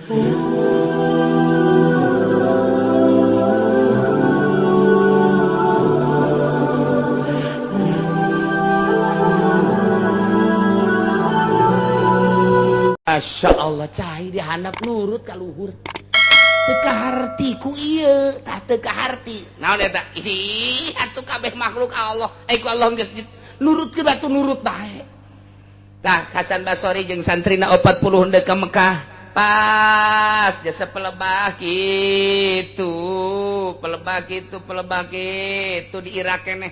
Masya Allah, cai dihandap nurut ka luhur. Teu kaharti ku ieu, tah teu kaharti. Naon eta? Ih, atuh kabeh makhluk Allah. Eh ku Allah geus nurut ke batu nurut bae. Tah Hasan Basori jeung santrina 40 hendak ke Mekah. Pas jasa pelebah kitu, pelebah kitu, pelebah kitu di Irak keneh.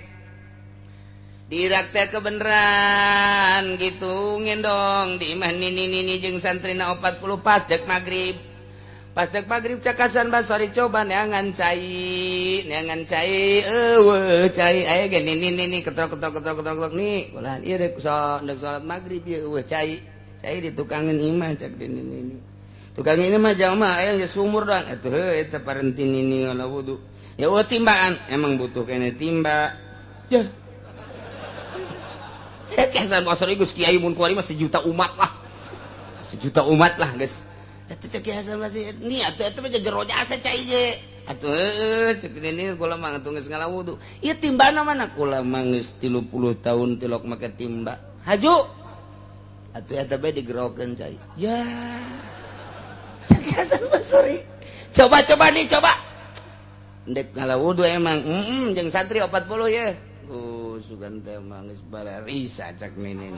Di Irak teh kebeneran gitu ngendong di imah nini nini jeung santrina 40 pas dek magrib. Pas dek magrib cak Hasan Basori coba neangan cai eueuh cai aya ge nini nini ketok ketok ketok ketok ketok nih ulah ieu dek dek salat magrib ieu eueuh cai cai ditukangan imah cak nini nini tukang ini mah jauh mah aya geus sumur doang atuh heuh eta parenti nini ngala wudu ya eueuh timbaan emang butuh kene timba ya. Hasan Basri geus kiai mun kuari mah sejuta umat lah. Sejuta umat lah geus. Eta cek Hasan Basri ni atuh eta mah jero jasa cai ge. Atuh heueuh cek nini kula mah atuh geus ngala wudu. Ieu timbana mana kula mah geus 30 tahun tilok make timba. Haju. Atuh eta bae digerokeun cai. Ya. Cek Hasan Basri. Coba-coba nih coba. Ndek ngala wudu emang jeung santri 40 ye. Sugan teh mah geus bararisa cak nini.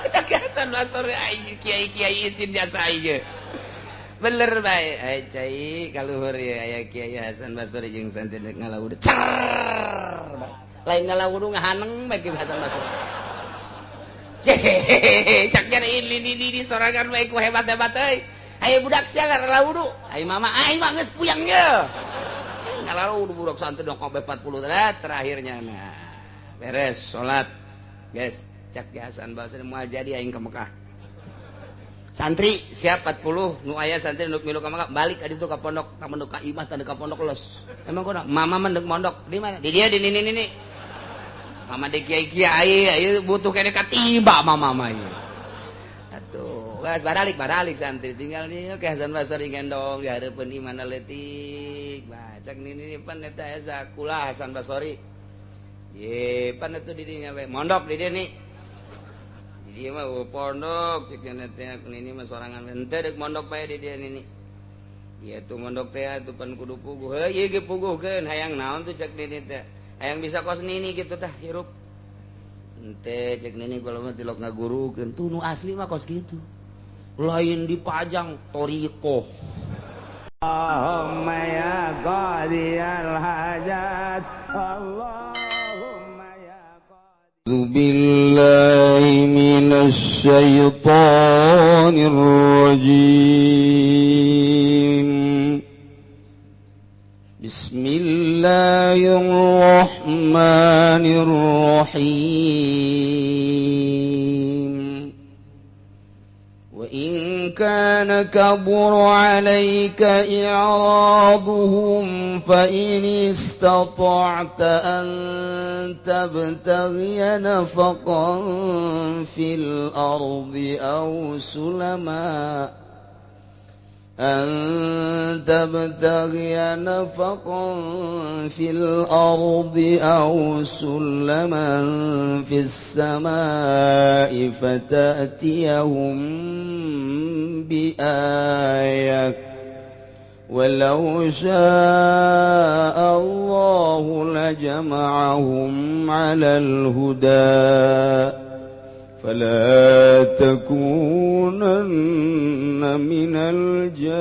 Cak Hasan Basri aing kiai-kiai isin jasa aing. Bener bae ai cai kaluhur ye aya Kiai Hasan Basri jeung santri ngala wudu. Cer. Lain ngala wudu ngahaneng bae Ki Hasan Basri. Hehehe cak nya ini ini sorangan bae ku hebat-hebat euy. Aya budak sia ngala wudu. Ai mama aing mah geus puyang ye. Lalu budak santri dong kabeh 40 terakhirnya nah beres salat guys cak Hasan Basri moal jadi aing ke Mekah santri siap 40 nu aya santri nu milu ka Mekah balik ka ditu ka pondok ka mondok ka imah tanda ka pondok los emang kono mama mah deuk mondok di mana di dia di nini nini mama di kiai kiai ieu butuh kene katiba mama mah ieu atuh geus baralik santri tinggal nih ke Hasan Basri gendong di hareupeun imahna leutik cak nini pan eta esa kula Hasan Basri ye pan atuh di dinya we mondok di dieu nih di dieu mah pondok cek teh nini mah sorangan henteu deuk mondok bae di dieu nini ieu tuh mondok teh atuh pan kudu puguh heuh ieu ge puguhkeun hayang naon tuh cek nini teh hayang bisa kos nini kitu tah hirup henteu cek nini kula mah tilok ngagurukeun tuh nu asli mah kos kitu lain dipajang thoriqoh. Allahumma ya qadiyal hajat Allahumma ya qadi billahi minasy syaithanir rajim. Bismillahirrahmanirrahim. وإن كان كبر عليك إعراضهم فإن استطعت أن تبتغي نفقا في الأرض أو سلما أن تبتغي نفقا في الأرض أو سلما في السماء فتأتيهم بآية ولو شاء الله لجمعهم على الهدى فلا تكونن من الجاهلين.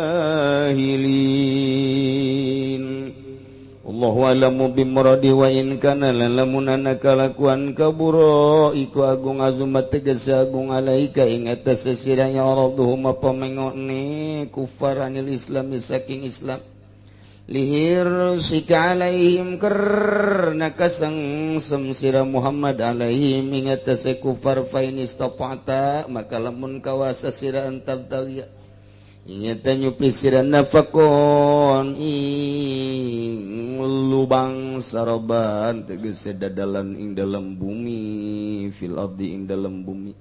Allahu a'lamu bimuradi wa in kana lamunana kalakuan kabura iku agung azumat tegese agung alaika ing atas sesira ya rabbuhum pamengone kufaranil islami saking Islam lihir sika alaihim karna kasengsem sira Muhammad alaihim ing atase kufar fa in istata'ta maka lamun kawasa sira antabtaghi ingeta nyupi sira nafakon ing lubang saroban tegese dadalan ing dalam bumi fil ardi ing dalam bumi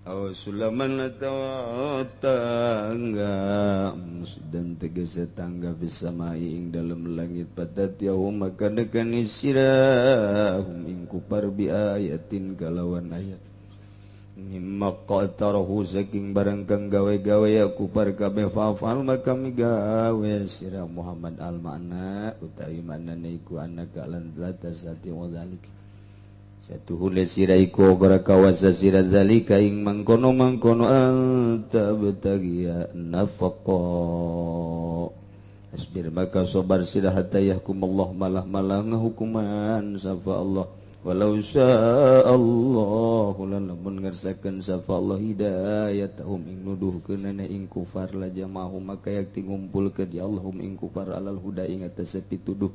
Aw sulaman atawa tangga dan tegese tangga bisamai ing dalam langit patatyahu maka nekani sirahum ing kupar bi ayatin kalawan ayat mimma qatarahu saking barang kang gawe-gawe ya kupar kabeh fa'al maka migawe sira Muhammad al makna utawi maknane iku anaka lan latasati wa zalik satuhune sira iku ora kawasa sira zalika ing mangkono-mangkono anta betagiya nafaqa asbir maka sabar sira hatta yahkumullah malah-malah ngahukuman sapa Allah walau sya'allahu lan lamun ngersakeun sapa Allah hidayatahum ing nuduhkeunana ing kufar la jama'ahum maka yakti ngumpulkeun ya Allahum ing kufar alal huda ing atase pituduh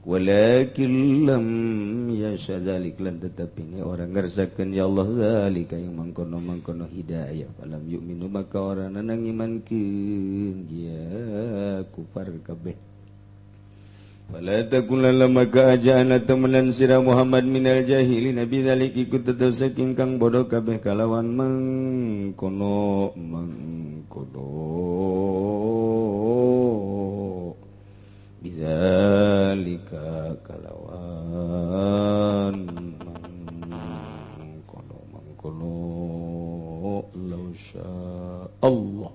walakin lam yasha dzalik lan tetapi ini orang ngersakeun ya Allah zalika yang mangkono-mangkono hidayah falam yu'minu maka orang nang imankeun ya kufar kabeh fala takun maka ajana temenan sira Muhammad minal jahilin nabi dzalik ikut tetep saking kang bodoh kabeh kalawan mangkono mangkono bidzalika kalawan mangkono mangkono law Allah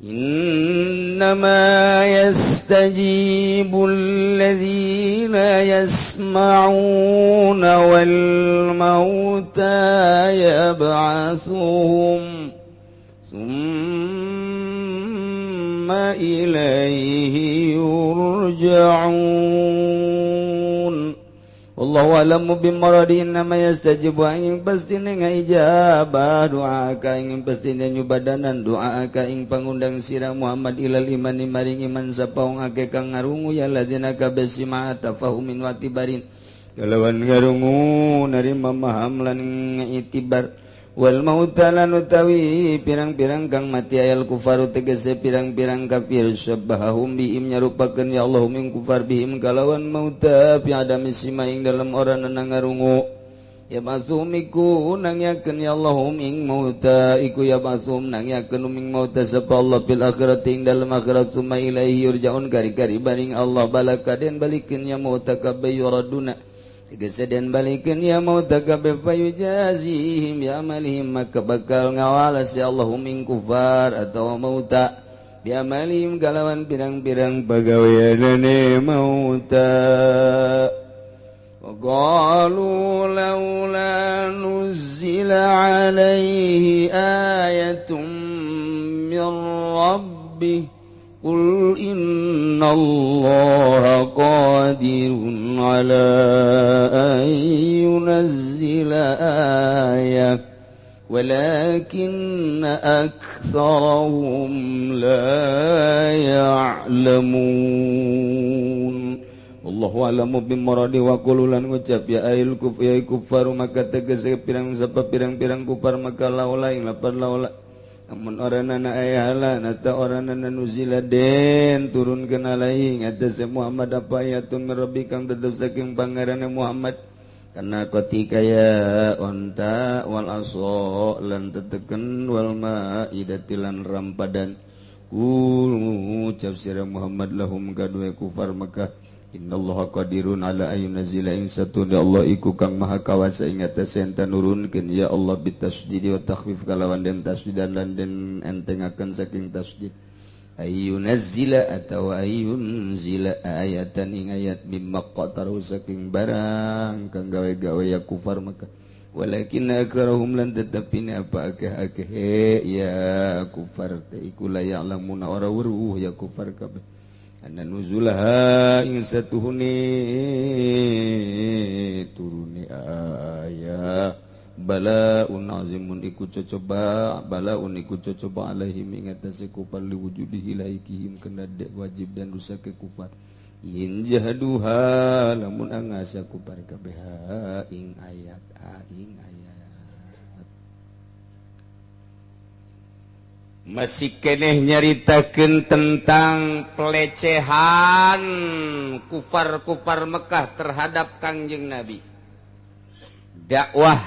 innama yastajibu alladhina yasma'una wal mauta yab'atsuhum thumma ilaihi yurja'un wallahu a'lamu bimaradi innama yastajibu ing pastine ngaijabah doa ka ing pastine nyubadanan doa ka ing pangundang sira Muhammad ilal imani maring iman sapa wong akeh kang ngarungu ya ladina kabeh sima tafahumin wa tibarin kalawan ngarungu narima maham lan itibar wal mauta lan utawi pirang-pirang kang mati ayal kufaru tegese pirang-pirang kafir syabahum bihim nyarupakeun ya Allahum ing kufar bihim kalawan mauta fi adami sima ing dalem ora nang ngarungu ya basum iku nangyakeun ya Allahum ing mauta iku ya basum nangyakeun ing mauta sapa Allah bil akhirati ing dalem akhirat summa ilaihi yurjaun kari-kari baring Allah balakaden balikeun ya mauta kabeh yuraduna tegese den balikeun ya mauta kabeh fayujazihim ya amalihim maka bakal ngawalas ya Allahum ing kufar atawa mauta bi amalihim kalawan pirang-pirang pagaweanane mauta wa qalu laula nuzila alaihi ayatun min rabbih Qul inna Allaha qadirun ala an yunazzila ayah walakinna aktsarahum la ya'lamun. Allahu a'lamu bimuradi wa qululan ngucap ya ail kuf ya kufar maka tegese pirang sapa pirang-pirang kufar maka laula ing lapan laula amun oranana aya halan atau oranana nuzila den turunkeun alaihi ngatas Muhammad apa ayatun min rabbi kang tetep saking pangerane Muhammad kana ketika ya onta wal aso lan teteken wal maidati lan rampadan kul ngucap sira Muhammad lahum kadue kufar Mekah innallaha qadirun ala ayyunzila ing satuna Allah iku kang maha kawasa ing atase enta nurunkeun ya Allah bitasydid wa takhfif kalawan den tasdidan lan den entengaken saking tasdid ayyunzila atawa ayyunzila ayatan ing ayat mimma qataru saking barang kang gawe-gawe ya kufar Mekah walakin aktsarahum lan tetepine apa akeh-akeh ya kufar teh iku la ya'lamuna ora weruh ya kufar kabeh anna nuzulaha ing satuhune turune aya balaun azimun iku cocoba balaun iku cocoba alaihim ing atase kufar liwujudihi laikihim kena dek wajib dan rusak ke kufar in jahaduha lamun angasa kufar kabeh ing ayat ing ayat masih keneh nyaritakeun tentang pelecehan kufar-kufar Mekah terhadap Kangjeng Nabi. Dakwah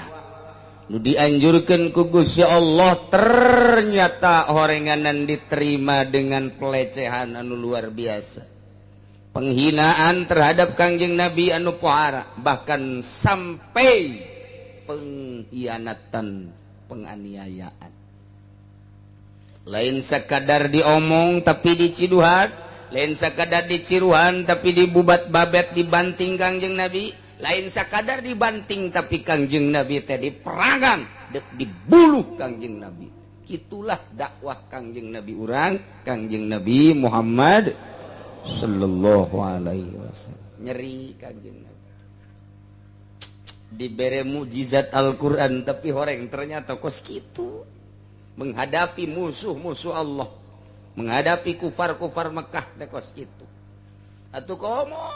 Nu dianjurkeun ku Gusti Allah ternyata horenganan diterima dengan pelecehan anu luar biasa. Penghinaan terhadap Kangjeng Nabi anu pohara, bahkan sampai pengkhianatan, penganiayaan. Lain sekadar diomong tapi diciduhan, lain sekadar diciruhan tapi dibubat babet dibanting Kangjeng Nabi, lain sekadar dibanting tapi Kangjeng Nabi teh diperangan, dibuluh Kangjeng Nabi. Itulah dakwah Kangjeng Nabi urang, Kangjeng Nabi Muhammad sallallahu alaihi wasallam. Nyeri Kangjeng Nabi. Dibere mukjizat Al-Qur'an tapi horeng ternyata kos kitu. Menghadapi musuh-musuh Allah, menghadapi kufar-kufar Mekah teh kos kitu. Atuh komo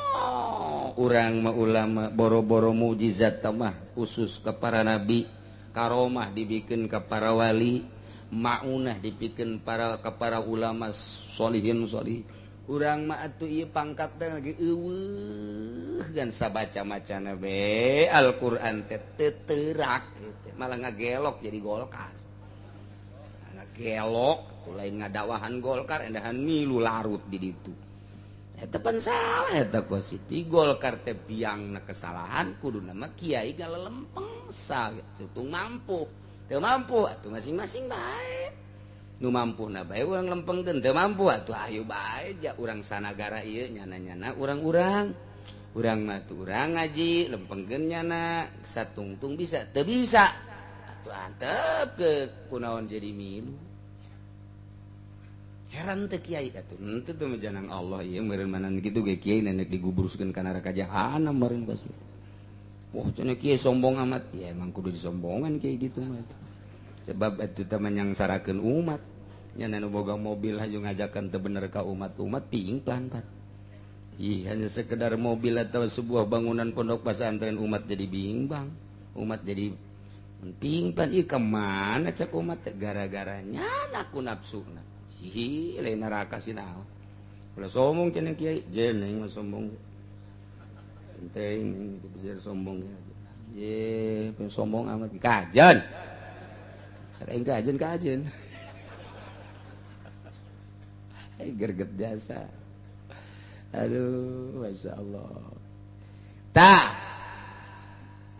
urang mah ulama boro-boro mukjizat mah khusus ke para nabi, karomah dibikin ke para wali, maunah dibikin para ke para ulama solihin solih. Urang mah atuh ieu pangkat teh lagi eueuh gan sabaca-macana be Al-Qur'an teh teu teurak malah ngagelok jadi Golkar. Ngagelok atuh lain ngadakwahan Golkar endahan milu larut di ditu. Eta pan salah eta kos itu Golkar teh biangna kesalahan kuduna mah kiai galelempeng satung mampu. Teu mampu atuh masing-masing bae. Nu mampu na bae urang lempengkeun, teu mampu atuh ayo bae ja urang sanagara ieu nyana-nyana urang-urang. Urang mah tuh urang ngaji lempengkeun nyana satungtung bisa teu bisa atuh antepkeun kunaon jadi milu. Heran teu kiai atuh henteu teu janang Allah ieu meureun manan kitu ge kiai nenek digubruskeun ka neraka jahanam meureun pasti. Wah cenah kiai sombong amat, ya emang kudu disombongan kiai gitu mah. Sebab itu teh menyangsarakeun umat. Nya nu boga mobil hayu ngajakan teu bener ka umat-umat pingplan pan. Ih hanya sekedar mobil atau sebuah bangunan pondok pesantren umat jadi bimbang, umat jadi pingplan. Ih kemana cek umat gara-gara nyana ku nafsuna. Ih lain neraka sih naon. Ulah sombong cenah kiai, jeneng mah sombong. Penting itu sombong ya. Ye, sombong amat kajen. Sakaing kajen kajen. Hai gerget jasa. Aduh, Masya Allah. Tah,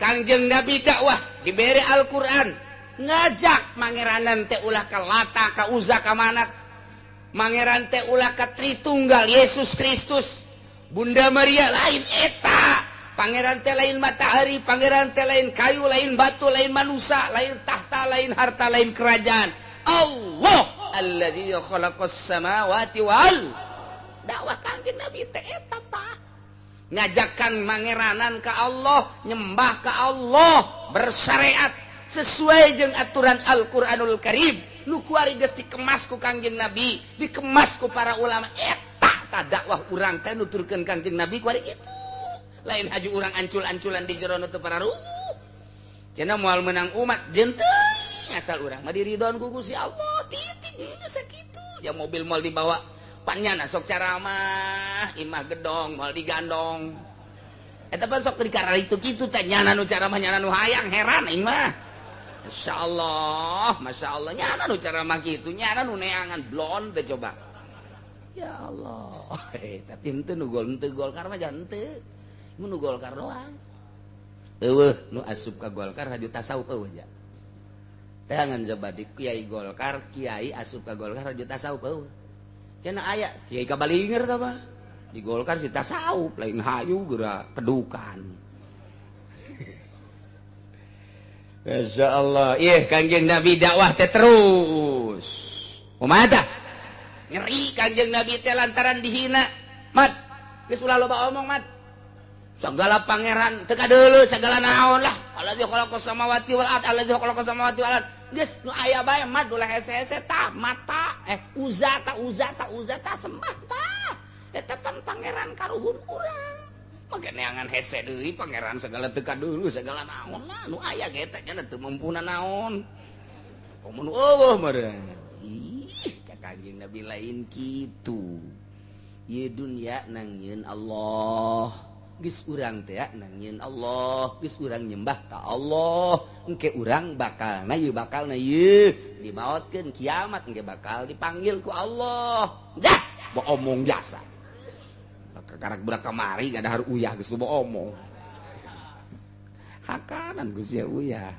Kangjeng Nabi dakwah diberi Al-Qur'an, ngajak mangeranan teh ulah ka Lata, ka Uzza, ka Manat. Mangeran teh ulah ka Tritunggal Yesus Kristus. Bunda Maria lain eta. Pangeran teh lain matahari, pangeran teh lain kayu, lain batu, lain manusia, lain tahta, lain harta, lain kerajaan. Allah alladzi khalaqas samawati wal. Dakwah Kangjeng Nabi teh eta tah. Ngajakan mangeranan ka Allah, nyembah ka Allah, bersyariat sesuai jeung aturan Al-Qur'anul Karim. Nu kuari geus dikemas ku Kangjeng Nabi, dikemas ku para ulama. Eta tah dakwah urang teh nuturkeun Kangjeng Nabi kuari kitu. Lain haju urang ancul-anculan di jero nu teu pararuguh. Cenah moal menang umat jeung teuing asal urang mah diridhoan ku Gusti Allah. Titik geus sakitu. Ya mobil moal dibawa pannyana sok caramah, imah gedong moal digandong. Eta pan sok dikarar itu kitu teh nyana nu caramah nyana nu hayang heran aing mah. Masyaallah, masyaallah nyana nu caramah kitu, nyana nu neangan blon teh coba. Ya Allah. Tapi henteu nu gol henteu Golkar mah jangan henteu. Nu Golkar doang. Eueuh nu asup ka Golkar haju tasawuf eueuh ja. Teangan coba di kiai Golkar, kiai asup ka Golkar haju tasawuf eueuh. Cenah aya kiai kabalinger tah mah. Di Golkar si tasawuf lain hayu geura kedukan. Masyaallah. Ieu Kangjeng Nabi dakwah teh terus. Kumaha tah? Nyeri Kangjeng Nabi teh lantaran dihina. Mat, geus ulah loba omong, Mat. Segala pangeran teu kadeuleu segala naon lah. Alladzi khalaqas samawati wal ard, alladzi khalaqas samawati wal ard. Geus nu aya bae mah ulah hese-hese tah mata Uzza ta Uzza ta Uzza ta sembah tah. Eta pan pangeran karuhun urang. Make neangan hese deui pangeran segala teu kadeuleu segala naon lah nu aya ge teh nya teu mampuna naon. Komo nu eueuh meureun. Ih, cak Kangjeng Nabi lain kitu. Ieu dunya nangieun Allah. Geus urang teh nangieun Allah, geus urang nyembah ka Allah, engke urang bakalna ieu bakalna ieu dimaotkeun kiamat engke bakal dipanggil ku Allah. Dah, omong jasa. Kakarak budak kamari ngadahar uyah geus loba omong. Hakanan geus ya uyah.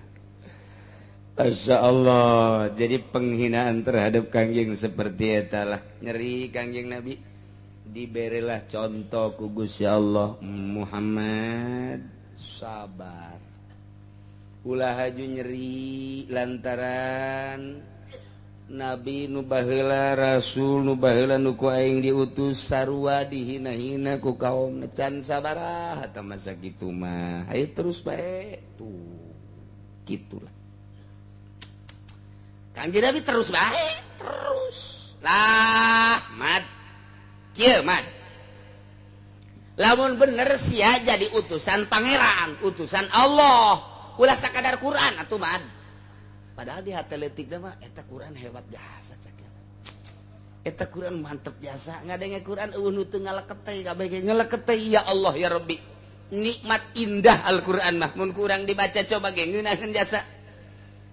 Masya Allah. Jadi penghinaan terhadap Kangjeng seperti etalah. Nyeri Kangjeng Nabi. Diberilah contoh ku Gusti Allah, Muhammad sabar. Ulah haju nyeri lantaran Nabi nu baheula, Rasul nu baheula nu ku aing diutus sarua dihina-hina ku kaum can sabaraha tah masa kitu mah. Ayo terus bae tuh. Gitulah. Kanjeng Nabi terus bae, terus. Lah, mad. Kieu mad. Lamun bener sia jadi utusan pangeran, utusan Allah. Ulah sakadar Quran atuh mad. Padahal di hati leutik mah eta Quran hebat jasa cak. Eta Quran mantep jasa, ngadenge Quran eueuh nu teu ngalekete kabeh ge ngalekete ya Allah ya Rabbi. Nikmat indah Al-Quran mah mun kurang dibaca coba ge ngeunaheun jasa.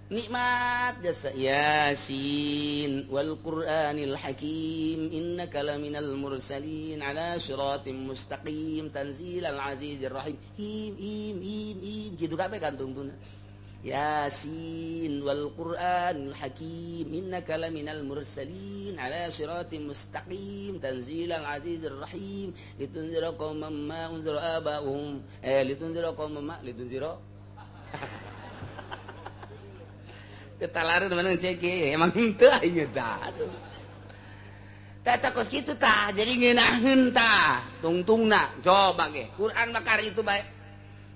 Nikmat jasa Yasin wal Qur'anil Hakim innaka laminal mursalin ala siratim mustaqim tanzilal azizir rahim. Him him him him kitu kabeh kantungtuna. Yasin wal Qur'anil Hakim innaka laminal mursalin ala siratim mustaqim tanzilal azizir rahim litunzira qauman ma unzira aba'uhum litunzira qauman ma litunzira ketalaran mana cek emang henteu aing tah. Aduh. Tah kos kitu tah jadi ngeunaheun tah tungtungna coba ge Quran makar itu bae.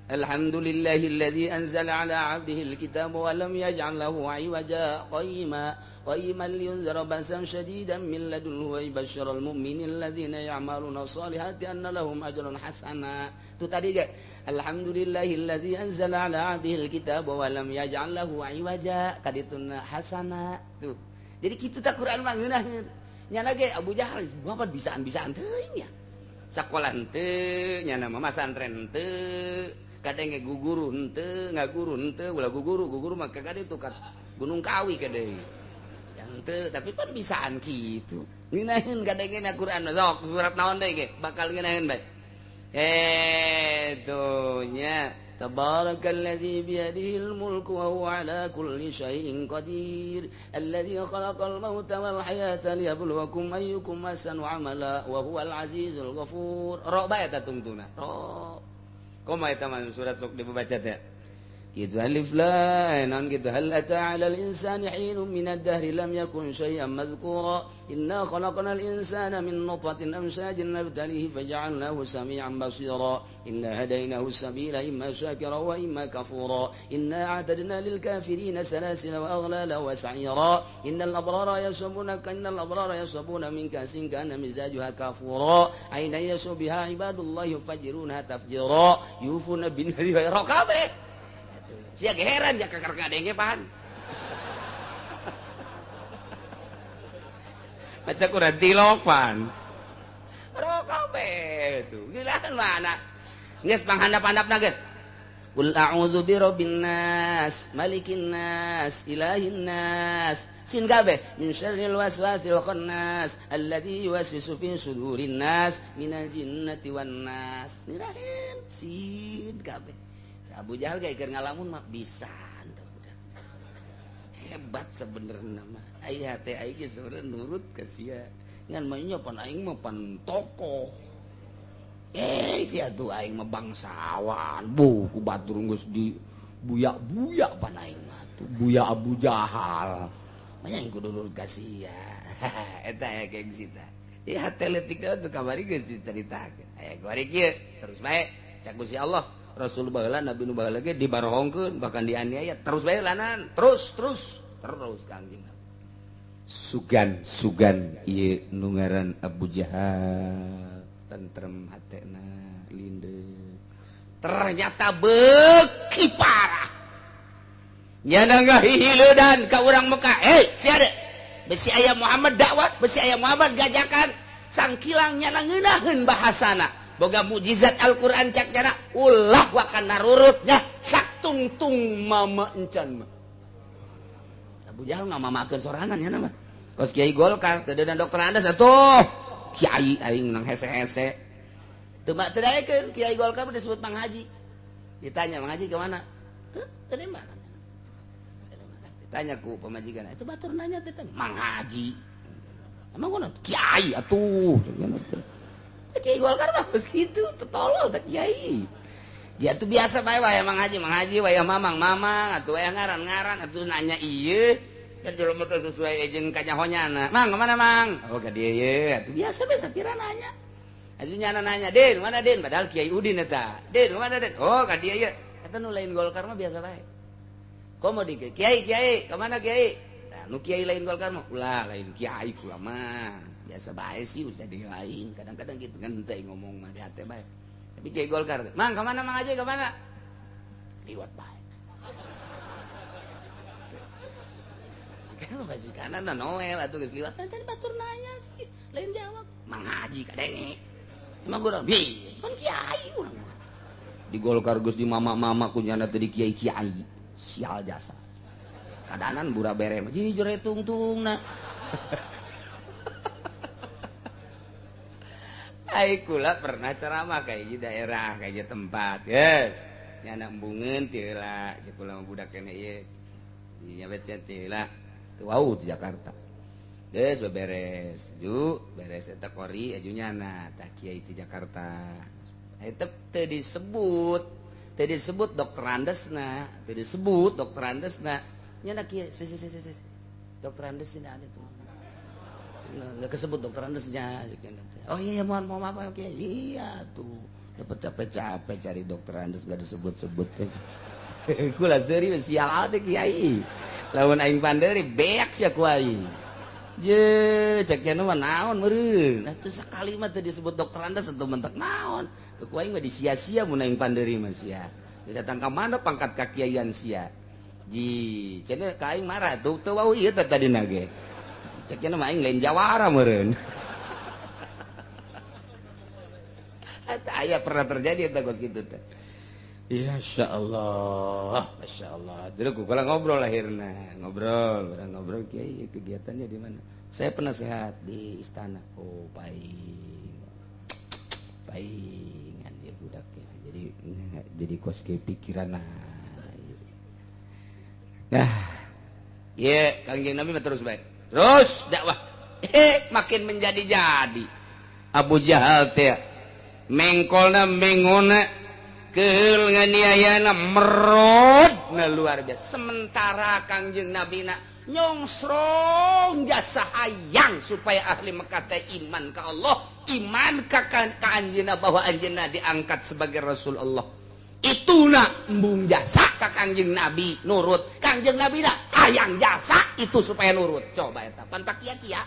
Alhamdulillahilladzi anzala ala 'abdihi alkitaba wa lam yaj'al lahu 'iwaja qayyima qayyiman liyunzira ba'san shadidan min ladunhu wa yubashshiral mu'minina alladzina ya'maluna sholihati anna lahum ajran hasana. Itu tadi ge alhamdulillahilladzi anzala ala 'abdihi alkitaba wa lam yaj'al lahu 'iwaja kadituna hasana. Tuh. Jadi kitu tah Quran mah ngeunaheun. Nyana ge Abu Jahal bapak bisaan-bisaan teuing nya. Sakola henteu, nyana mah masantren henteu. Kadang ge guguru henteu, ngaguru henteu, ulah guguru, guguru mah ka ditu ka Gunung Kawi ka deui. Yang henteu, tapi pan bisaan kitu. Ngeunaheun kadengena Quran sok surat naon deui ge bakal ngeunaheun bae. Tuh nya tabarakalladzi biyadihil mulku wa huwa ala kulli syai'in qadir alladzi khalaqal mauta wal hayata liyabluwakum ayyukum ahsanu amala wa huwal azizul ghafur. Ro bae eta tungtuna. Ro. Kumaha eta mah surat sok dibaca teh? Gitu alif lam non gitu hal ata 'alal insani hinun minad dahri lam yakun syai'an madhkura inna khalaqnal insana min nutfatin amshajin nabtalihi faja'alnahu sami'an basira inna hadainahu sabila imma syakira wa imma kafura inna a'tadna lil kafirina salasila wa aghlala wa sa'ira innal abrara yashrabuna innal abrara yashrabuna min kasin kana mizajuha kafura aina yashrabu biha ibadullah yufajiruna tafjira yufuna bin nadhi wa raqabe. Sia heran ya kakar kadenge pan. Maca kurang tilok pan. Rokabe tuh. Gila mana? Geus panghandap-handapna geus. Qul a'udzu birabbin nas, malikin nas, ilahin nas. Sin kabeh min syarril waswasil khannas alladzi yuwaswisu fi sudurin nas minal jinnati wan nas. Nirahin sin kabeh. Abu Jahal gak keur ngalamun mah bisa budak. Hebat sebenarnya mah. Ai hate aing ge sebenarnya nurut ka sia. Ngan mah nya pan aing mah pan tokoh. Sia tuh aing mah bangsawan. Bu ku batur geus di buya-buya pan aing mah tuh. Buya Abu Jahal. Mah aing kudu nurut ka sia. Eta aya gengsi tah. Ieu hate leutik tuh kamari geus dicaritakeun. Aya kuari kieu terus bae cak Gusti Allah. Rasul baheula Nabi nu baheula ge dibarohongkeun bahkan dianiaya terus bae lanan terus terus terus Kangjeng Nabi. Sugan sugan ieu nu ngaran Abu Jahal tentrem hatena lindeu ternyata beuki parah nyana ngahileudan ka urang Mekah. Sia de besi aya Muhammad dakwah besi aya Muhammad gajakan sangkilang nyana ngeunaheun bahasana Boga mukjizat Al-Qur'an cak nyana ulah wakan narurutnya satungtung mama encan mah. Abu Jahal ngamamakeun sorangan nya mah. Kos Kiai Golkar teu deuna Dokter Andes atuh. Kiai aing nang hese-hese. Teu teu daekeun Kiai Golkar disebut Mang Haji. Ditanya Mang Haji ke mana? Teu teu di mana. Ditanya ku pamajikan, itu batur nanya teh Mang Haji. Emang ngono kiai atuh. Kiai Golkar mah geus kitu, tolol teh kiai. Dia tuh biasa bae wae Mang Haji, wae mamang mamang atuh wae ngaran-ngaran atuh nanya ieu. Kan jelema teh sesuai jeung kanyahonyana. Mang kemana Mang? Oh ka dieu ye. Atuh biasa bae sapira nanya. Atuh nyana nanya, "Din, mana Din?" Padahal Kiai Udin eta. "Din, mana Din?" "Oh, ka dieu ye." Eta nu lain Golkar mah biasa bae. Komo di kiai, kiai, kemana kiai? Nah, nu kiai lain Golkar mah ulah lain kiai kula mah. Biasa bae sih usah di lain. Kadang-kadang gitu ngenteng ngomong mah di hati bae. Tapi kiai Golkar, "Mang, kemana Mang Haji, kemana?" Liwat bae. Kan majikanna Noel atuh geus liwat. Tadi batur nanya sih, lain jawab. Mang Haji kadenge. Emang gua bi, kan kiai urang. Di Golkar geus di mama-mama ku nyana teh di kiai-kiai. Sial jasa. Kadanan bura bere mah jujur tungtungna. Ai kula pernah ceramah kayak di daerah, kayak di tempat. Yes. Nyana embungeun teu heula, jeung kula mah budak kene ieu. Nya becet teu heula. Teu wau di Jakarta. Geus beberes, ju beres eta kori aju nyana tah kiai di Jakarta. Eta teu disebut, teu disebut dokter Andesna, teu disebut dokter Andesna. Nyana kiai, si si. Dokter Andesna ada tuh. Nggak kesebut dokter Andesnya. Oh iya mohon maaf kiai. Iya tuh. Dapat capek-capek cari dokter Andes nggak disebut-sebut. Kula serius sial teh kiai. Lamun aing panderi beak sia ku aing. Je, cek nya mah naon meureun. Atuh sakali mah teu disebut dokter Andes atuh mentek naon. Ku aing mah disia-sia mun aing panderi mah sia. Datang ka mana pangkat kakiaian sia. Ji, cenah ka aing marah tuh teu wau ieu teh tadina ge. Cek nya mah aing lain jawara meureun. Eta aya pernah terjadi eta kos kitu teh. Ya Masya Allah, Masya Allah. Dulu kalau ngobrol akhirnya, ngobrol, ngobrol kiai kegiatannya di mana? Saya penasehat di istana. Oh, baik, paingan ya budaknya. Jadi kos ke pikiran. Nah, ya Kangjeng Nabi terus baik, terus dakwah, makin menjadi-jadi. Abu Jahal teh mengkolna mengona. Keul nganiayana merod na luar biasa. Sementara Kangjeng Nabi na nyongsrong jasa hayang supaya ahli Mekah teh iman ka Allah, iman ka anjeunna bahwa anjeunna diangkat sebagai Rasul Allah. Ituna embung jasa ka Kangjeng Nabi nurut. Kangjeng Nabi na hayang jasa itu supaya nurut. Coba eta pan pakia-kia.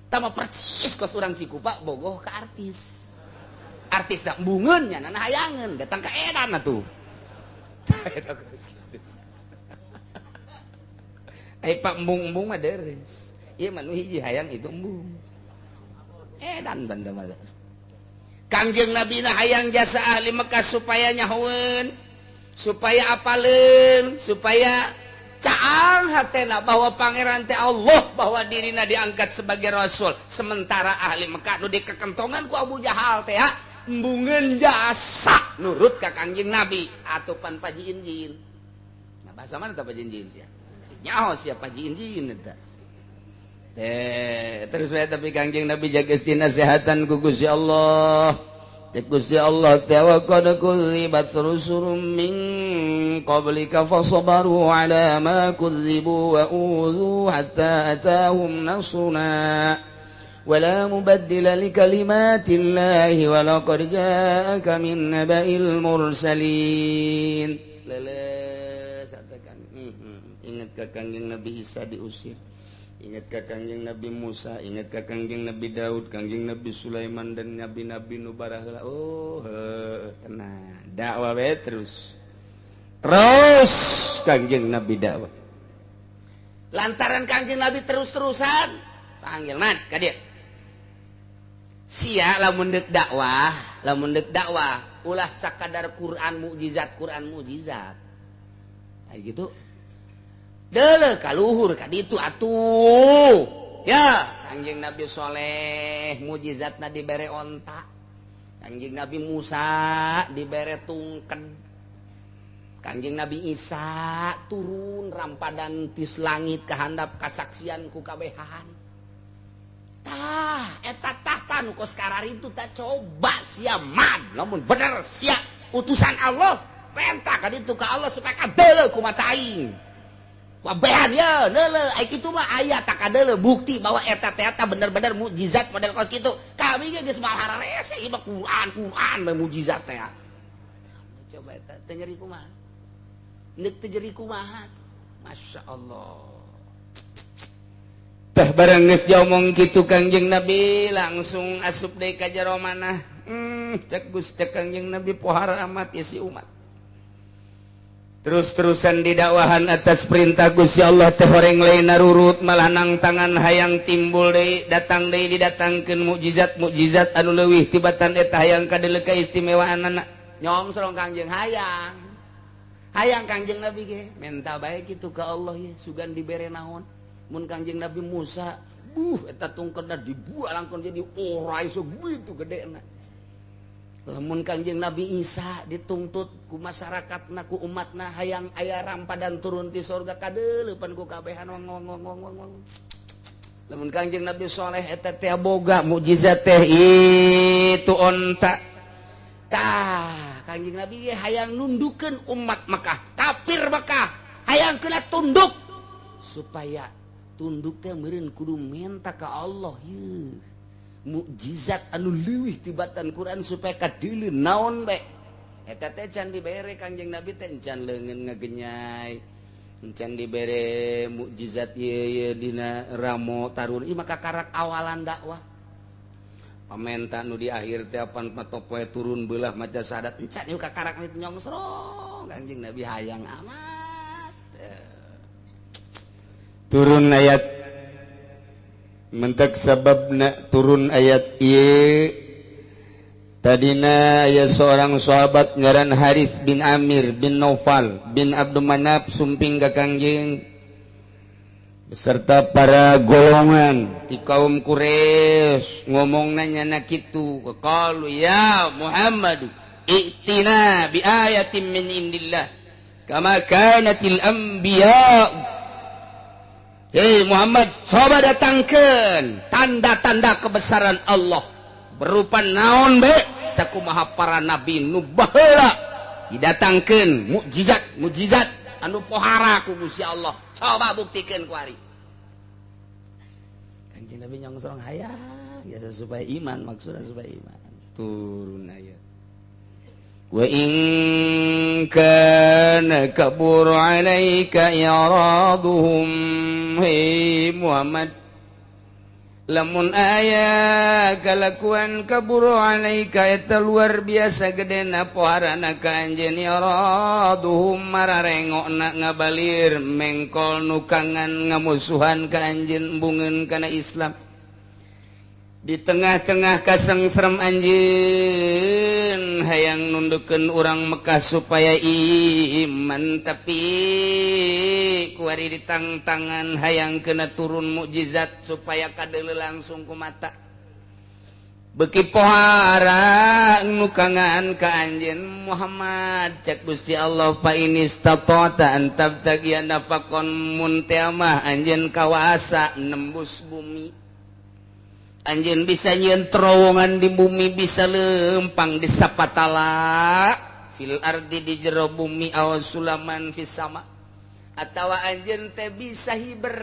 Tama percis kos urang Cikupa bogoh ka artis. Artis dah embungeun nya nana hayangeun datang ka edan atuh. Ai pak embung-embung mah deres. Ieu mah nu hiji hayang itu embung. Edan banda mah. Kangjeng Nabi na hayang jasa ahli Mekah supaya nyahoeun, supaya apaleun, supaya caang hatena bahwa pangeran teh Allah, bahwa dirina diangkat sebagai rasul. Sementara ahli Mekah nu dikekentongan ku Abu Jahal teh embungeun jasa nurut ka Kangjeng Nabi atau pan paji injin. Nah bahasa mana tah paji injin sia? Nyaho sia paji injin eta. Teh terus we tapi Kangjeng Nabi jaga nasihatan ku Gusti Allah. Teh Gusti Allah teh wa qad kudzibat rusulun min qablika fasabaru ala ma kudzibu wa udzu hatta atahum nasruna. ولا مبدل لكلمات الله ولقد جاءك من نبأ المرسلين. Leles katakan ingat ka Kangjeng Nabi Isa diusir, ingat ka Kangjeng Nabi Musa, ingat ka Kangjeng Nabi Daud, Kangjeng Nabi Sulaiman dan nabi-nabi nu baraheula. Oh, tenang, dakwah we terus. Terus Kangjeng Nabi dakwah. Lantaran Kangjeng Nabi terus-terusan panggil man ka dieu. Sia lamun deuk dakwah, lamun deuk dakwah ulah sakadar Quran mukjizat, Quran mukjizat. Kayak gitu. Deuleu ka luhur ka ditu atuh. Ya, Kangjeng Nabi Soleh mukjizatna dibere onta. Kangjeng Nabi Musa dibere tungken. Kangjeng Nabi Isa turun rampadan tis langit kahandap kasaksian ku kabehan. Tah, eta tahta nu kos kararitu tah coba sia mad, lamun bener sia utusan Allah, penta ka ditu ka Allah supaya kadeuleu ku mata aing. Wabehan ya, deuleu, ai kitu mah aya tak kadeuleu bukti bahwa eta teh eta bener-bener mukjizat model kos kitu. Kami ge geus mahara rese ieu mah Quran, Quran mah mukjizat teh. Coba eta teu nyeri kumaha? Neuk teu nyeri kumaha? Masya Allah. Tah barang geus diomong kitu Kangjeng Nabi langsung asup deui ka jero manah. Cek Gus cek Kangjeng Nabi pohara amat ya si umat. Terus-terusan didakwahan atas perintah Gusti Allah teh horeng lain narurut malah nang tangan hayang timbul deui datang deui didatangkeun mukjizat-mukjizat anu leuwih tibatan eta hayang kadeuleu kaistimewaanana. Nyongsrong Kangjeng hayang. Hayang Kangjeng Nabi ge menta bae kitu ka Allah ye sugan dibere naon. Mun Kangjeng Nabi Musa, buh eta tungketna dibuang langkon jadi ora iso gitu gedena. Lamun Kangjeng Nabi Isa dituntut ku masyarakatna ku umatna hayang aya rampadan turun ti surga kadeuleupan ku kabehan wong wong wong wong wong. Lamun Kangjeng Nabi Soleh eta teh boga mukjizat teh itu onta. Tah, Kangjeng Nabi hayang nundukeun umat Mekah, kafir Mekah, hayang kena tunduk supaya tunduk teh meureun kudu menta ka Allah yeuh. Mukjizat anu leuwih tibatan Quran supaya kadeuleu naon bae. Eta teh can dibere Kangjeng Nabi teh can leungeun ngagenyai. Can dibere mukjizat ieu ieu dina ramo tarun ieu maka karak awalan dakwah. Pamenta nu di akhir teh apan patopoe turun beulah maca syahadat encan ieu kakarak itu nyongsrong Kangjeng Nabi hayang amat. Turun ayat mentek sababna turun ayat ieu tadina aya seorang sahabat ngaran Haris bin Amir bin Naufal bin Abdul Manaf sumping ka Kangjeng beserta para golongan di kaum Quraisy ngomongna nyana kitu qalu ya Muhammad i'tina bi ayatin min indillah kama kanatil anbiya. Hei Muhammad, coba datangkan tanda-tanda kebesaran Allah berupa naon be sakumaha para nabi nu baheula didatangkeun mukjizat mukjizat anu pohara ku Gusti Allah. Coba buktikan ku ari. Kanjeng Nabi nyongsrong hayang biasa supaya iman, maksudna supaya iman. Turun ayat. Wa in kana kabur 'alaika i'raduhum, hey Muhammad lamun aya kalakuan kabur 'alaika eta luar biasa gedena poharana ka anjeun i'raduhum mararengokna ngabalir mengkol nukangan ngamusuhan ka anjeun embungeun kana Islam. Di tengah-tengah kasengserem anjeun hayang nundukeun urang Mekah supaya iman tapi kuari ditangtangan hayang kena turun mukjizat supaya kadeuleu langsung ku mata. Beuki pohara nukangan ka anjeun Muhammad cek Gusti Allah fa inistata'ta an tabtagiya nafaqon mun teh mah anjeun kawasa nembus bumi. Anjeun bisa nyieun terowongan di bumi bisa lempang di sapatala fil ardi di jero bumi aw sulaman fis sama atawa anjeun teh bisa hiber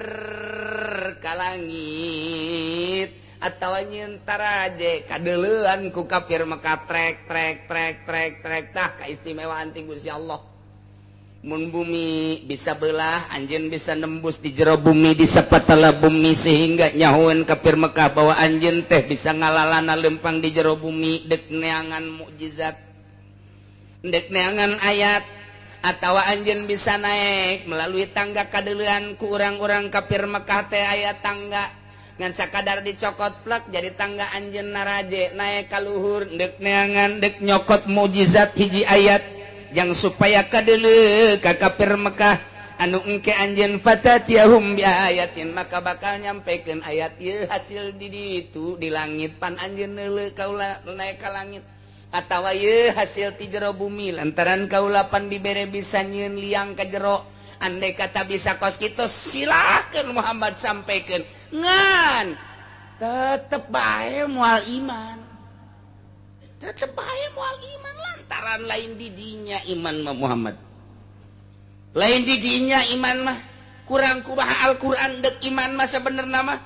ka langit atawa nyieun taraje kadeuleuan ku kafir Mekah trek trek trek trek trek tah kaistimewaan ti Gusti Allah. Mun bumi bisa belah anjeun bisa nembus di jero bumi di sapatala bumi sehingga nyahoeun kafir Mekah bahwa anjeun teh bisa ngalalana lempang di jero bumi dek neangan mukjizat dek neangan ayat atawa anjeun bisa naik melalui tangga kadeuleuan ku urang-urang kafir Mekah teh aya tangga. Ngan sakadar dicokot plek jadi tangga anjeun naraje naik ka luhur deuk neangan deuk nyokot mukjizat hiji ayat yang supaya kadeuleu ka kafir Mekah anu engke anjeun fatatiyahum bi ayatin maka bakal nyampekeun ayat ieu hasil di ditu di langit pan anjeun neuleuh kaula naik ka langit atawa ieu hasil ti jero bumi lantaran kaula pan dibere bisa nyieun liang ka jero. Andai kata bisa kos kitu silakan Muhammad sampaikan ngan tetep bae moal iman, tetep bae moal iman lantaran lain didinya iman mah Muhammad, lain didinya iman mah kurang kumaha Al-Qur'an deuk iman mah sabenerna mah,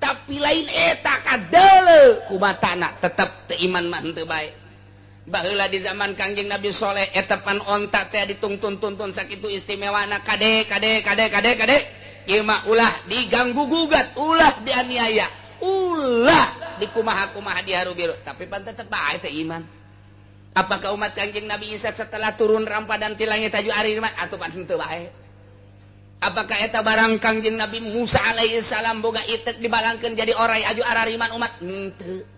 tapi lain eta kadeuleu kumatana tetep teu iman mah henteu bae. Baheula di zaman Kangjeng Nabi Soleh eta pan onta teh ditungtun-tuntun sakitu istimewana kade kade kade kade kade ieu mah ulah diganggu gugat, ulah dianiaya, ulah dikumaha-kumaha diharu biru, tapi pan tetep bae teh iman. Apakah umat Kangjeng Nabi Isa setelah turun rampadan ti langit taju ari iman atuh pan henteu bae? Apakah eta barang Kangjeng Nabi Musa alaihi salam boga itek dibalangkeun jadi orai aju arariman umat? Henteu.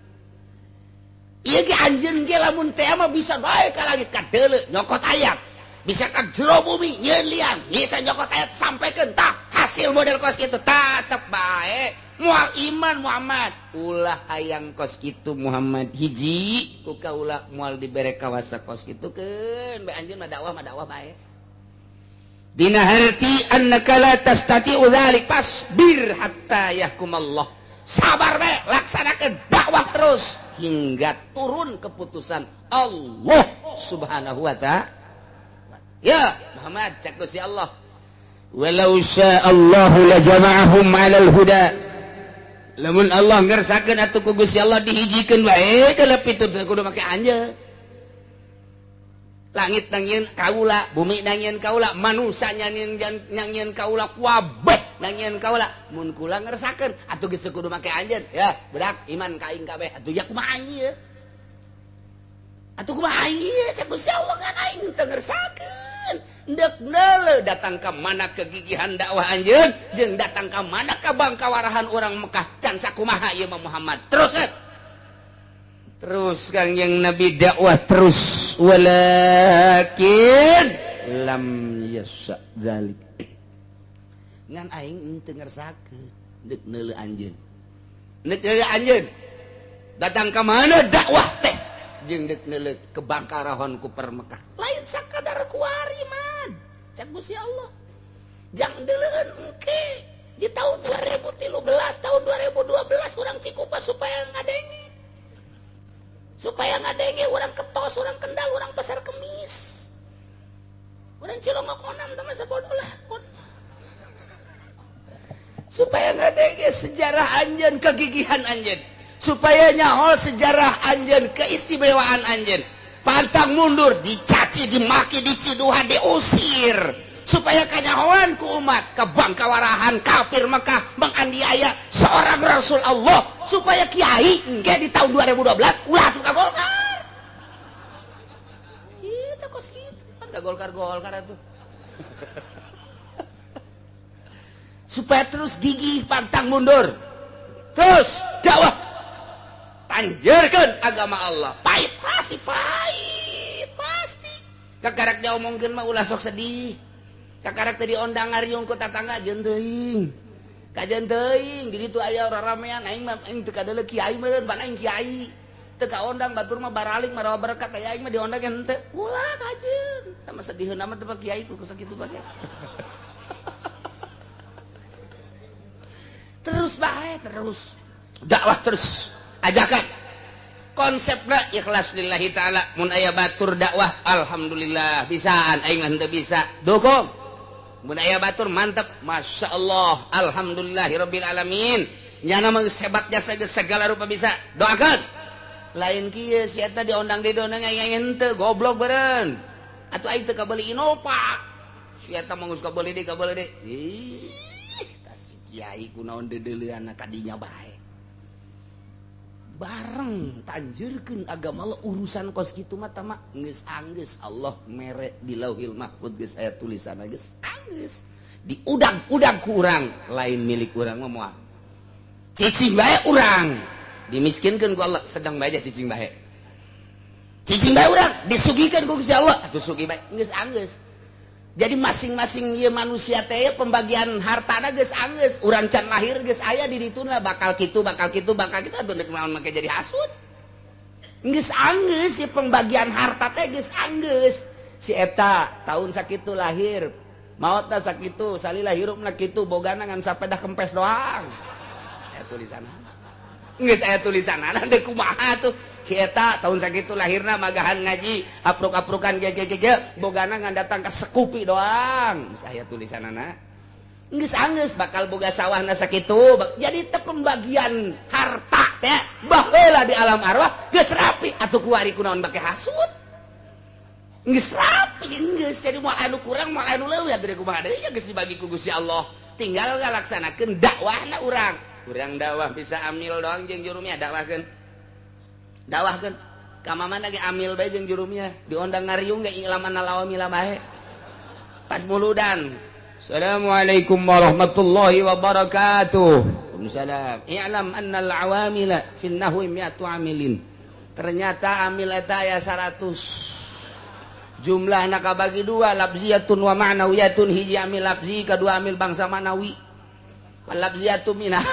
Ieu ge anjeun ge lamun teh mah bisa bae ka langit kadeuleu nyokot ayat, bisa ka jero bumi nyieun liang, bisa nyokot ayat sampaikan tah hasil model kos kitu tetep bae moal iman Muhammad. Ulah hayang kos kitu Muhammad hiji ku kaula moal dibere kawasa kos kitu keun bae anjeun mah dakwah bae. Dina harti annaka la tastati'u dzalik fasbir hatta yahkumallah. Sabar bae laksanakeun dakwah terus hingga turun keputusan Allah Subhanahu wa ta'ala. Ya Muhammad cak Gusti Allah, walau sya'allahu la jama'ahum 'alal huda. Lamun Allah ngersakeun atuh ku Gusti Allah dihijikeun wae kalep itu kudu make anjeun. Langit nangieun kaula, bumi nangieun kaula, manusia nangieun kaula, kabeh nangieun kaula. Mun kula ngersakeun atuh geus kudu make anjeun. Ya, budak iman ka aing kabeh. Atuh ya kumaha aing ieu? Atuh kumaha aing ieu? Cak Gusti Allah ngan aing teu ngersakeun. Deuk neuleuh datang ka mana kegigihan dakwah anjeun jeung datang ka mana ka bangkawarahan urang Mekah can sakumaha ieu mah Muhammad. Terus eh. Terus Kangjeng Nabi dakwah terus walakin lam yasha dzalik. Ngan aing teu ngersakeun deuk neuleuh anjeun. Deuk neuleuh anjeun. Datang ka mana dakwah teh jeung deuk neuleuh kebangkarahon ku per Mekah. Lain sakadar kuari man. Cak Gusti Allah. Jang deuleueun engke di tahun 2013, tahun 2012 urang Cikupa supaya ngadenge. Supaya ngadenge orang Ketos, orang Kendal, orang Pasar Kemis, orang Cilongok onam teman sebodoh lah. Supaya ngadenge sejarah anjeun, kegigihan anjeun, supaya nyaho sejarah anjeun, keistimewaan anjeun. Pantang mundur, dicaci, dimaki, diciduhan, diusir, supaya kanyahoan ku umat kebangkawarahan kafir Mekah menganiaya seorang Rasul Allah, supaya kiai engke di tahun 2012 ulah suka Golkar. Ieu teh kos kitu pan da Golkar-Golkar atuh. Supaya terus gigih pantang mundur. Terus dakwah tanjerkeun agama Allah. Pahit pasti, pahit pasti. Kakarak diomongkeun mah ulah sok sedih. Kakarak teh diondang ngariung ku tatangga jeung teuing. Kajeun teuing di ditu aya raramean aing mah aing teu kadeuleu kiai meureun pan aing kiai. Teu kaondang batur mah baraling marawa berkat aya aing mah diondang henteu. Ulah kajeun. Tah mah sediheun amat teh kiai ku sakitu bae. Terus bae terus. Dakwah terus. Ajakan. Konsepna ikhlas lillahi ta'ala. Mun aya batur dakwah alhamdulillah bisaan aing mah henteu bisa. Dukung. Mun aya batur mantep, masya Allah, alhamdulillahirabbil alamin. Nyana mah hebat jasa segala rupa bisa. Doakan. Lain kieu si eta diondang didondang aing henteu goblok beureun. Atuh aing teu kabeuli Innova. Si eta mah geus kabeuli deui kabeuli deui. Ih, tas kiai kunaon deudeuleunna kadinya bae. Bareng tanjurkeun agama Allah urusan kos kitu mah tama geus anggeus Allah mere di Lauhil Mahfud geus aya tulisanna geus anggeus diudag-udag ku urang lain milik urang mah moal. Cicing bae urang dimiskinkeun ku Allah, sedang bae cicing bae. Cicing bae urang disugihkeun ku Gusti Allah, atuh sugih bae geus anggeus. Jadi masing-masing ieu manusia teh pembagian hartana geus anggeus, urang can lahir geus aya di dituna bakal kitu bakal kitu bakal kitu atuh deuk naon make jadi hasud. Geus anggeus si pembagian harta teh geus anggeus. Si eta tahun sakitu lahir, maotna sakitu, salila hirupna kitu, bogana ngan sapedah kempes doang. Saya tulisanna. Geus aya tulisanna deuk kumaha tuh. Si eta tahun sakitu lahirna magahan ngaji, apruk-aprukan ge ge ge bogana ngan datang ka sekupi doang. Geus aya tulisanana. Geus anggeus bakal boga sawahna sakitu. Jadi teh pembagian harta teh baheula di alam arwah geus rapi atuh kuari kunaon bake hasud. Geus rapi geus jadi moal anu kurang moal anu leuwih atuh kumaha deui ya geus dibagi ku Gusti Allah. Tinggal ngalaksanakeun dakwahna urang. Urang dakwah bisa amil doang jeung jurumnya dakwahkeun. Dakwahkeun ka mamana ge amil bae jeung jurumnya diondang ngariung ge ilaman lawamila bae. Pas muludan. Assalamualaikum warahmatullahi wabarakatuh. Waalaikumsalam. I'lam annal awamila fin nahwi mi'atu amilin. Ternyata amil eta aya 100. Jumlahna kabagi dua, lafziyatun wa ma'nawiyatun. Hiji amil lafzi, kadua amil bangsa ma'nawi. Lafziyatun minah.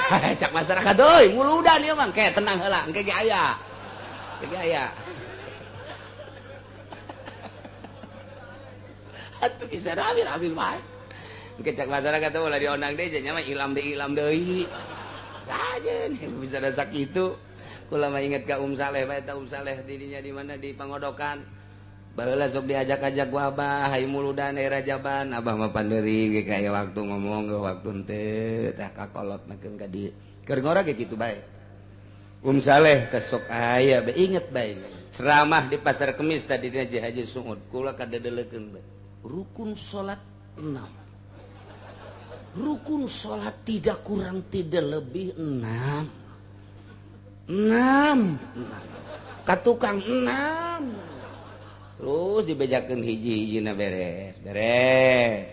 Cak masyarakat euy, muludan ieu mah ke tenang heula, engke ge aya. Engke ge aya. Atuh bisa amil amil bae. Engke cak masyarakat teh ulah diondang deui nya mah ilam deui ilam deui. Ajeun bisa da sakitu. Kula mah inget ka Saleh bae eta Saleh dirinya di mana di Pangodokan. Baheula sok diajak-ajak ku abah hayu muludan daerah Jaban, abah mah panderi ge kaya waktu ngomong ge waktu henteu tah kakolot nakeun ka dieu. Keur ngora ge kitu bae. Saleh teh sok aya bae inget bae. Ceramah di Pasar Kemis tadi dina Haji Suud, kula kadedelekeun bae. Rukun salat 6. Rukun salat tidak kurang tidak lebih 6. 6. Ka tukang 6. Terus dibejakeun hiji-hijina beres, beres.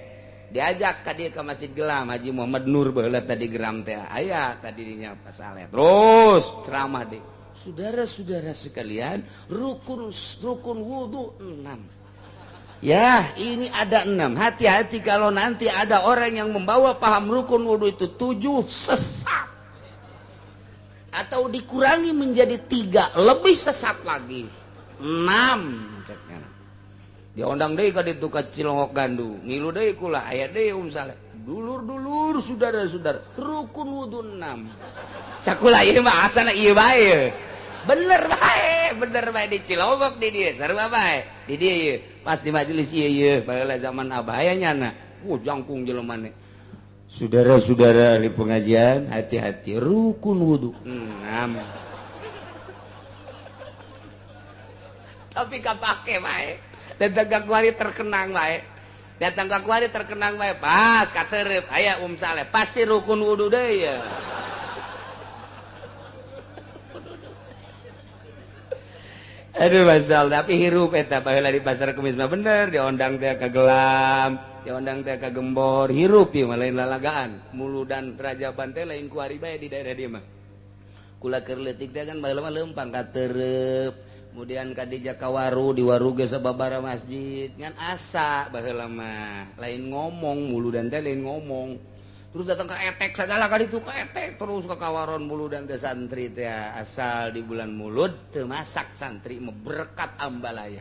Diajak ka dieu ka Masjid Gelam Haji Muhammad Nur baheula tadi geram teh aya tadi dinya Pak Saleh. Terus ceramah deui. Saudara-saudara sekalian, rukun wudu 6. Ya, ini ada 6. Hati-hati kalau nanti ada orang yang membawa paham rukun wudu itu 7 sesat. Atau dikurangi menjadi 3, lebih sesat lagi. 6. Diondang deui ka ditu ka Cilongok Gandu, ngilu deui kula aya deui Saleh. Dulur-dulur saudara-saudara, rukun wudu 6. Cakula ieu mah asana ieu bae. Bener bae di Cilongok di dieu sarua bae. Di dieu ieu pas di majelis ieu ieu baheula zaman abah aya nyana. Jangkung jelema ne. Saudara-saudara ahli pengajian, hati-hati rukun wudu 6. Tapi kapake bae. Datang ka kuari terkenang bae. Datang ka kuari terkenang bae. Pas katerep aya Saleh pasti rukun wudu deui ya. Aduh masal tapi hirup eta baheula di Pasar Kemis mah bener diondang teh ka Gelam, diondang teh ka Gembor, hirup ieu mah lain lalagaan. Muludan Rajaban teh lain kuari bae di daerah dieu mah. Kula keur leutik teh kan baheula mah leumpang katerep. Kemudian kadija kawaru di waru ge sababara masjid ngan asa baheula mah lain ngomong muludan teh lain ngomong terus datang ke etek segala ka ditu ka etek terus ka kawaron muludan teh santri teh asal di bulan mulud teu masak santri mah berkat ambalaya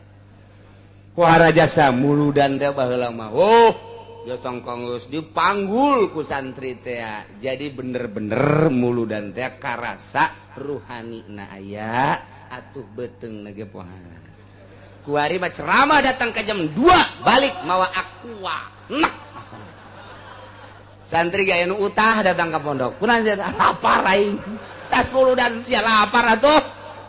kuara jasa muludan teh baheula mah oh jasa geus dipanggul ku santri teh jadi bener-bener muludan teh karasa ruhani na aya atuh beteng nage pohan. Kuari mah ceramah datang ke jam 2 balik mawa aqua. Nah, santri gaya nu utah datang ke pondok. Kunaon sia lapar aing. Tas muludan sia lapar atuh.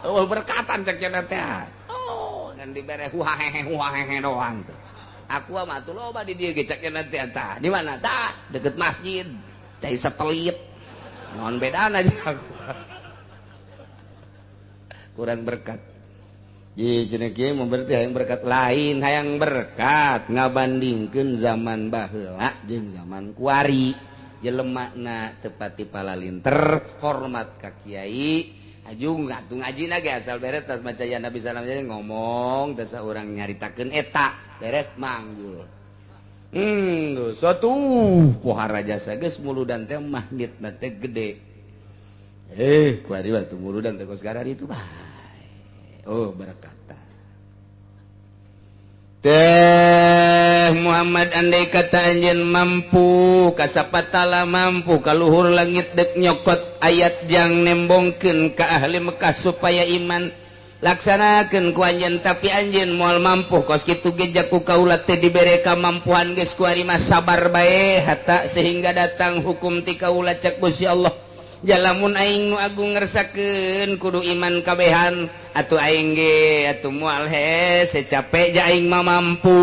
Oh berkatan cek cenah teh. Oh, ngan dibere huahehe huahehe doang tuh. Aqua mah atuh loba di dieu ge cek cenah teh tah. Di mana tah? Deket masjid. Cai setelit. Naon bedana jeung aqua. Kurang berkat. Ji cenah kieu mah berarti hayang berkat lain, hayang berkat ngabandingkeun zaman baheula jeung zaman kuari. Jelemana tepati palalinter, hormat ka kiai. Aju ngatu ngaji na ge asal beres tas maca ya Nabi salam jadi ngomong teh saurang nyaritakeun eta beres manggul. Suatu pohara jasa geus muludan teh magnetna teh gede. Kuari waktu muludan teh kos itu bae. Oh berkata. Teh Muhammad andai kata anjeun mampu kasapatala mampu kaluhur langit dek nyokot ayat jang nembongkeun ka ahli Mekah supaya iman laksanakeun ku anjeun tapi anjeun moal mampu kos kitu ge jaku kaula teh dibere kamampuan geus kuari mah sabar bae hatta sehingga datang hukum ti kaula cek Gusti Allah. Jalamun aing nu agung ngersakeun kudu iman kabehan atuh aing ge atuh moal hese capek ja aing mah mampu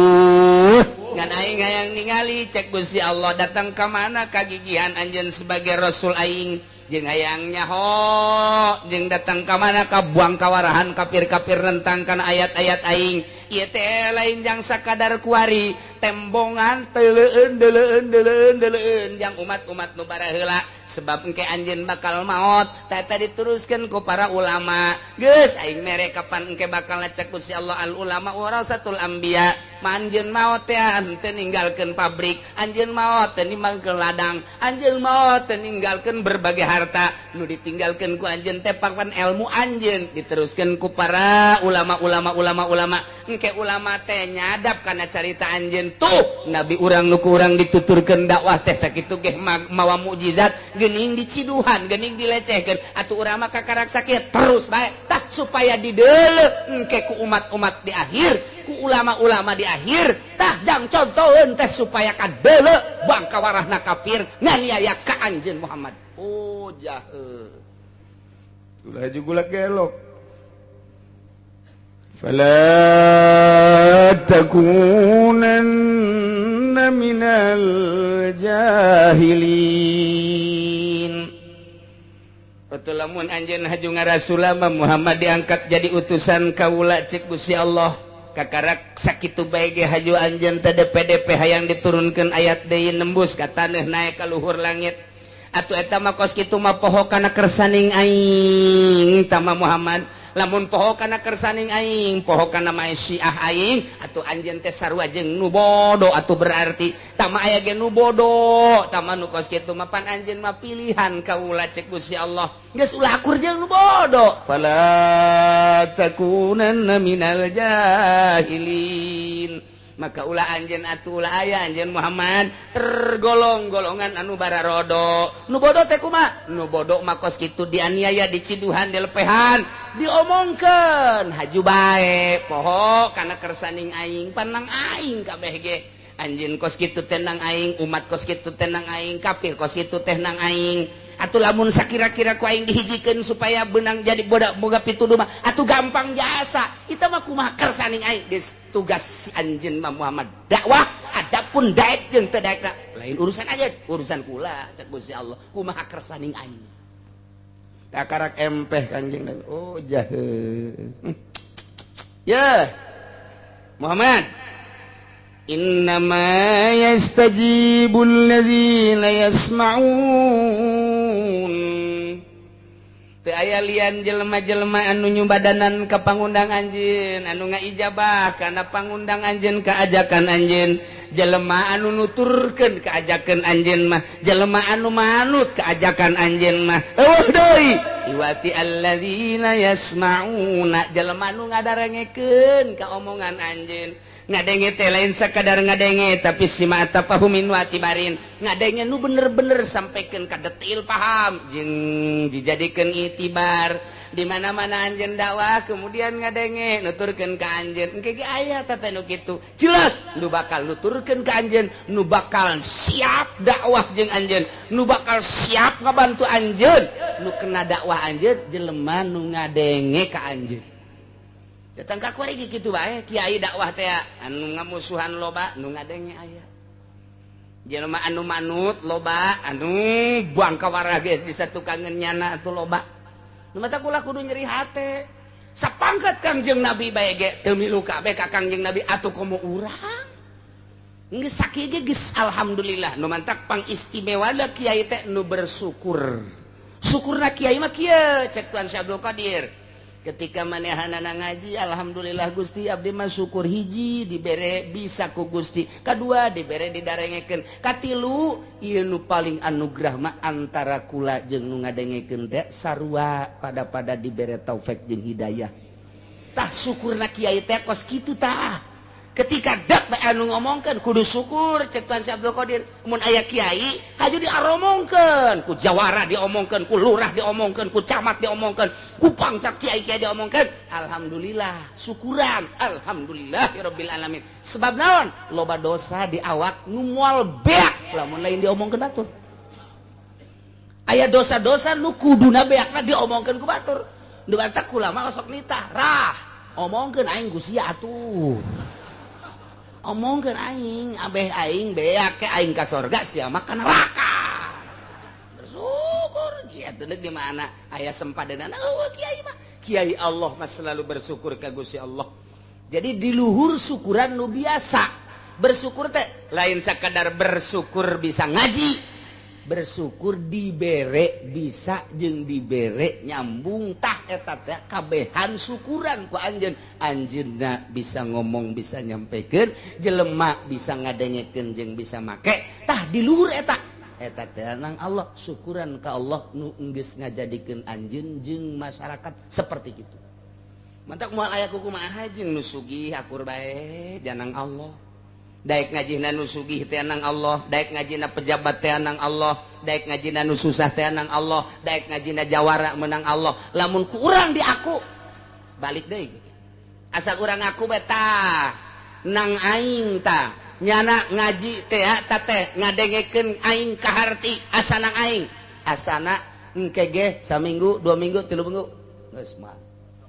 ngan aing hayang ningali cek Gusti Allah datang ka mana kagigihan anjeun sebagai rasul aing jeung hayang nyaho jeung datang ka mana ka buang kawarahan kafir-kafir nentang kana ayat-ayat aing ieu teh lain jang sakadar kuari tembongan teuleun deuleun deuleun deuleun jang umat-umat nu baraheula sebab engke anjeun bakal maot tah eta diteruskeun ku para ulama geus aing mere kapan engke bakal cek Gusti Allah al ulama warasatul anbiya ma anjeun maot teh henteu ninggalkeun pabrik anjeun maot teu ninggalkeun ladang anjeun maot teu ninggalkeun berbagai harta nu ditinggalkeun ku anjeun teh papan ilmu anjeun diteruskeun ku para ulama-ulama ulama-ulama engke ulama teh nyadap kana carita anjeun tuh nabi urang nu ku urang dituturkeun dakwah teh sakitu geh mawa mukjizat geuning diciduhan geuning dilecehkeun atuh urang mah kakarak sakieu terus bae tah supaya dideuleu engke ku umat-umat di akhir ku ulama-ulama di akhir tah jang contoheun teh supaya kadeuleu bangka warahna kafir nganiaya ka anjeun Muhammad. Oh jahe ulah juga gelok. Fala takunanna minal jahilin. Betul lamun anjeun haju ngarasulama Muhammad diangkat jadi utusan kaula cek Gusti Allah kakarak sakitu bae ge haju anjeun teh DPDP hayang diturunkeun ayat deui nembus ka taneuh naek ka luhur langit atuh eta mah kos kitu mah poho kana kersaning aing tama Muhammad lamun poho kana kersaning aing poho kana Syiah aing atuh anjeun teh sarua jeung nu bodoh atuh berarti tama aya ge nu bodoh tama nu kos kitu mah pan anjeun mah pilihan kaula cek Gusti Allah geus ulah akur jeung nu bodoh fala takunanna minal jahilin. Maka ulah anjeun atuh ulah aya anjeun Muhammad tergolong golongan anu bararodo nu bodoh teh kumaha nu bodoh mah kos kitu dianiaya diciduhan dilepehan diomongkeun haju bae poho kana kersaning aing panang aing kabeh ge anjeun kos kitu teh nang aing umat kos kitu teh nang aing kafir kos kitu teh nang aing atuh lamun sakira-kira ku aing dihijikeun supaya benang jadi bodak boga pituduh mah atuh gampang jasa itu mah kumaha kersaning aing geus tugas si anjeun mah Muhammad dakwah adapun daek jeung teu daek lain urusan aja urusan kula cek Gusti Allah kumaha kersaning aing kakarak empeh kanjeng Nabi. Oh jahe ya Muhammad innama yastajibul ladzina yasma'un. Teu aya lian jelema-jelema anu nyubadanan ka pangundang anjeun anu ngaijabah kana pangundang anjeun kaajakan anjeun jelema anu nuturkeun kaajakan anjeun mah jelema anu manut kaajakan anjeun mah eueuh deui iwati alladzina yasma'una jelema anu ngadarengekeun ka omongan anjeun ngadenge teh lain sakadar ngadenge tapi sima tafahumin wa tibarin ngadenge nu bener-bener sampaikan ka detil paham jeung dijadikeun itibar di mana-mana anjeun dakwah kemudian ngadenge nuturkeun ka anjeun engke ge aya tata nu kitu jelas nu bakal nuturkeun ka anjeun nu bakal siap dakwah jeung anjeun nu bakal siap ngabantu anjeun nu kena dakwah anjeun jelema nu ngadenge ka anjeun datang ka kuari kitu bae kiai dakwah teh anu ngamusuhan loba nu ngadenge aya jelema anu manut loba anu buang kawarah geus bisa tukangeun nyana atuh loba nu mata kula kudu nyeri hate sapangkat Kangjeng Nabi bae ge teu milu kabeh ka Kangjeng Nabi atuh komo urang Geus sakieu ge geus alhamdulillah. Nu mantak pangistimewana kiai teh nu bersyukur. Syukurna kiai mah kieu cek Tuan Syekh Abdul Qadir. Ketika manehanana ngaji, alhamdulillah Gusti, abdi mah syukur, hiji dibere bisa ku Gusti, kadua dibere didarengekeun, katilu ieu nu paling anugerah mah antara kula jeung nu ngadengekeun teh sarua pada-pada dibere taufik jeung hidayah. Tah, syukurna kiai teh kos kitu. Tah, ketika dak bae anu ngomongkeun kudu syukur cek Tuan Syekh Abdul Qadir. Mun aya kiai haju diaromongkeun ku jawara, diomongkeun ku lurah, diomongkeun ku camat, diomongkeun ku bangsa kiai-kiai, diomongkeun, alhamdulillah, syukuran alhamdulillahirabbil alamin. Sebab naon? Loba dosa di awak nu moal beak lamun lain diomongkeun batur. Aya dosa-dosa nu kuduna beakna diomongkeun ku batur. Nu batak ulama osok nitah rah omongkeun aing ku sia atuh, omongkeun aing abeh aing beak ke aing ka sorga, sia mah ka neraka. Bersyukur sia teu di mana aya sempadanana. Eueuh, kiai mah, kiai Allah mah selalu bersyukur ka Gusti Allah. Jadi di luhur syukuran nu biasa, bersyukur teh lain sakadar bersyukur bisa ngaji, bersyukur dibere bisa jeung dibere nyambung. Tah, eta teh kabehan syukuran ku anjeun. Anjeunna bisa ngomong, bisa nyampekeun, jelema bisa ngadengekeun jeung bisa make. Tah, di luhur eta, eta teh nang Allah, syukuran ka Allah nu geus ngajadikeun anjeun jeung masyarakat seperti itu. Mantak moal aya kukumaha jeung nu sugih akur bae janang Allah, daek ngajina nu sugih teh nang Allah, daek ngajina pejabat teh nang Allah, daek ngajina nu susah teh nang Allah, daek ngajina jawara menang Allah. Lamun ku urang di aku balik deui, asal urang ngaku beta nang aing, tah nyana ngaji teh ta teh ngadengekeun aing kaharti, asa nang aing, asana engke ge saminggu, 2 minggu, 3 minggu geus mah.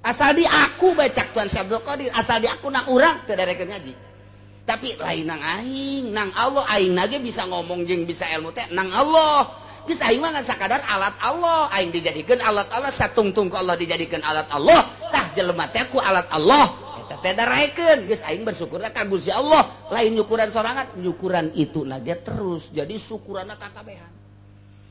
Asal di aku bae cak Tuan Syekh Abdul Qadir, asal di aku nang urang teu darekeun ngaji, tapi lain nang aing, nang Allah. Aing nage bisa ngomong jeung bisa ilmu teh nang Allah. Geus, aing mah sakadar alat Allah, aing dijadikeun alat Allah, satungtung ku Allah dijadikeun alat Allah. Tah, jelema teh ku alat Allah eta teh daraekeun. Geus, aing bersyukur ka Gusti Allah, lain nyukuran sorangan, nyukuran itu nage terus jadi syukuranna kakabehan.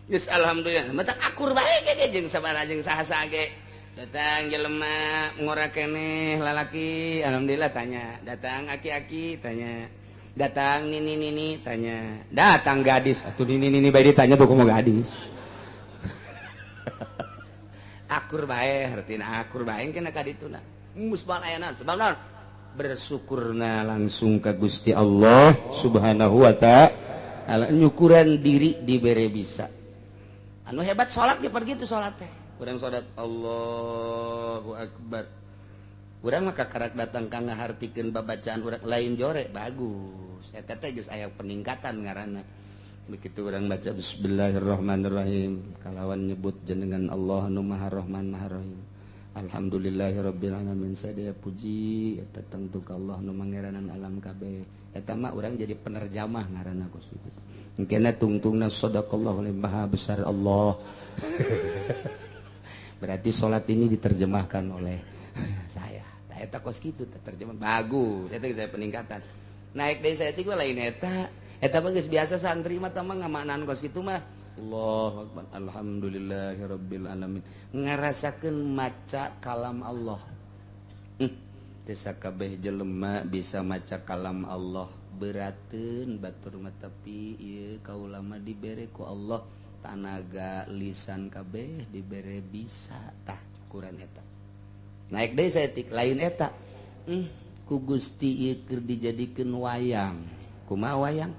Geus, alhamdulillah, mata akur bae ge jeung sabaraha jeung saha-saha ge. Datang jelema ngora keneh lalaki, alhamdulillah tanya, datang aki-aki tanya, datang nini nini tanya, datang gadis atau nini nini bae ditanya tuh, kumaha gadis. Akur bae hartina, akur bae kena ka dituna musbal ayana. Sebab naon? Bersyukurna langsung ke Gusti Allah Subhanahu wa Ta'ala, nyukuran diri dibere bisa. Anu hebat salat ge pergi tuh, salat teh urang salat Allahu Akbar, urang mah karak datang ka ngahartikeun babacaan urang, lain jore bagus. Eta teh geus aya peningkatan ngaranna. Begitu urang baca bismillahirrahmanirrahim kalawan nyebut jenengan Allah nu Maha Rahman Maha Rahim, alhamdulillahirabbil alamin, sadaya puji eta tangtu ka Allah nu mangeranan alam kabeh. Eta mah urang jadi penerjamah ngaranna kos kitu. Engkena tungtungna sadaqallahu, maha besar Allah. Berarti salat ini diterjemahkan oleh saya. Nah, eta kos kitu terjemah bagus, eta saya peningkatan. Naik deui saya tiga lain eta. Eta mah geus biasa, santri mah tah mah ngamaknaan kos kitu mah. Allahu akbar, alhamdulillahirabbil alamin. Ngarasakeun maca kalam Allah. Teu sakabeh jelema bisa maca kalam Allah, berateun batur mah, tapi ieu kaula mah dibere ku Allah tanaga lisan kabeh dibere bisa. Tah, ukuran eta naik deui saeutik lain eta. Ku Gusti ieu keur dijadikeun wayang. Kumaha wayang?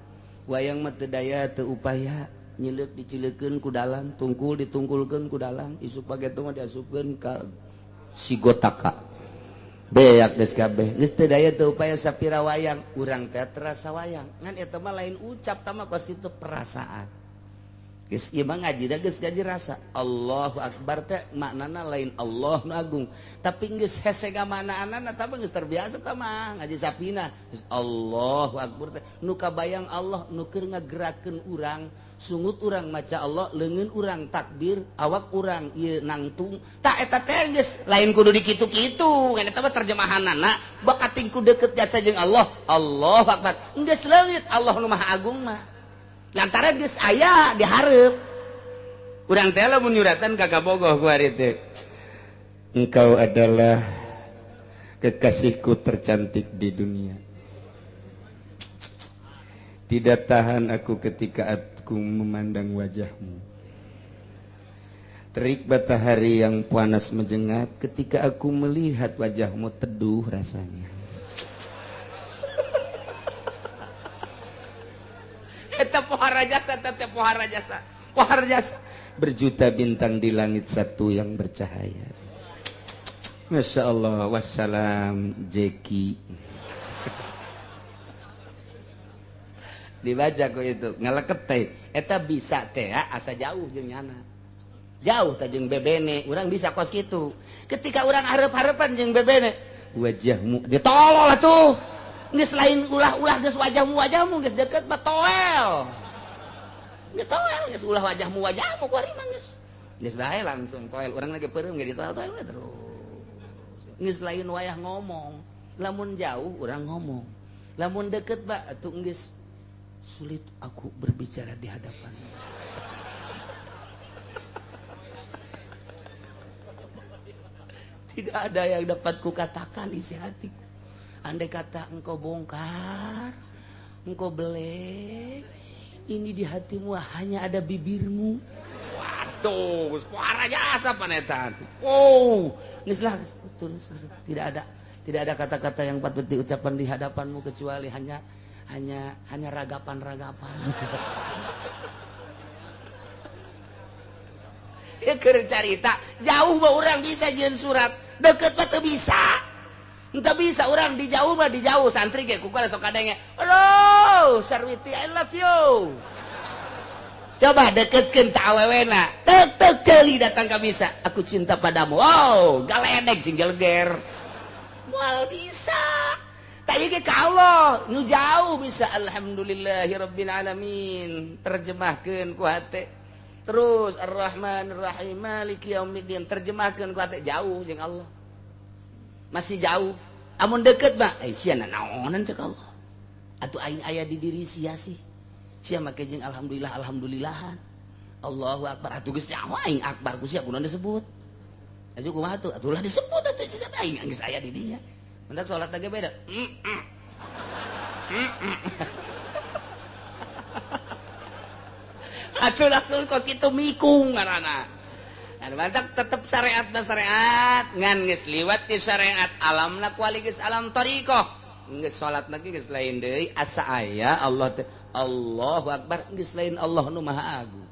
Wayang mah teu daya teu upaya, nyileuk dicileukeun ku dalang, tungkul ditungkulkeun ku dalang, isuk pageto mah diasupkeun ka sigotaka, beak geus kabeh, geus teu daya teu upaya. Sapira wayang urang teh terasa wayang, ngan eta mah lain ucap, tah mah kos itu perasaan. Geus ieu mah ngaji da geus gaji rasa Allahu akbar teh maknana lain Allah nu agung tapi geus hese gamanaanana tapi geus terbiasa tah mah ngaji sapina geus Allahu akbar teh nu kabayang Allah nu keur ngagerakeun urang sungut urang maca Allah leungeun urang takbir awak urang ieu nangtung tak eta teh geus lain kudu dikitu-kitu ngan eta mah terjemahanana bakating ku deukeut jasa jeung Allah Allahu akbar geus leungit Allah nu maha agung mah lantaran geus aya dihareup urang teh lamun nyuratan ka kabogoh ku ari teh engkau adalah kekasihku tercantik di dunia. Tidak tahan aku ketika aku memandang wajahmu. Terik matahari yang panas menjengat ketika aku melihat wajahmu teduh rasanya. Eta pohara jasa, teh pohara jasa, pohara jasa. Berjuta bintang di langit satu yang bercahaya. Masya Allah, wassalam Jeki. Dibaca ku itu ngaleket teh. Eta bisa teh asa jauh jeung nyana. Jauh teh jeung bebene, urang bisa kos kitu. Ketika urang hareup-hareupan jeung bebene, wajahmu ditolol atuh. Geus lain ulah-ulah geus wajahmu geus deket mah toel. Geus toel geus ulah wajahmu ku ari mah geus. Geus bae langsung toel, urang lagi peureum ge ditoel-toel we terus. Geus lain wayah ngomong, lamun jauh urang ngomong. Lamun deket ba atuh geus sulit aku berbicara di hadapanmu. Tidak ada yang dapat kukatakan isi hatiku. Andai kata engkau bongkar, engkau belek, ini di hatimu hanya ada bibirmu. Waduh, suara jasa panetan. Wow, geus lah terus tidak ada kata-kata yang patut diucapkan di hadapanmu kecuali hanya ragapan-ragapan. Ya keur carita, jauh mah urang bisa jeung surat, deket mah teu bisa. Entah bisa orang di jauh mah di jauh santri ge ku sok kadenge. Halo, Sarwiti I love you. Coba deketkeun ta awewena. Tek tek ceuli datang ka bisa. Aku cinta padamu. Wow, galedeg sing geleger. Moal bisa. Ta ieu ge ka Allah, nu jauh bisa alhamdulillahirabbil alamin. Terjemahkeun ku hate. Terus Ar-Rahmanir-Rahim Maliki yaumiddin terjemahkeun ku hate jauh jeung Allah. Masih jauh. Amun deket mah sia naonan cek Allah. Atuh aing aya di diri sia sih. Sia make jeung alhamdulillah alhamdulillahan. Allahu akbar atuh geus nyaho aing akbar ku sia kunaon disebut. Atuh kumaha atuh? Atuh lah disebut atuh sia aing geus aya di dinya. Mentak salat ge beda. Atuh lah kos kitu mikung ngaranna. Anu mantak tetep syariat na syariat ngan geus liwat di syariat alamna kuali geus alam thariqah geus salatna ge geus lain deui asa aya Allah teh Allahu akbar geus lain Allah nu maha agung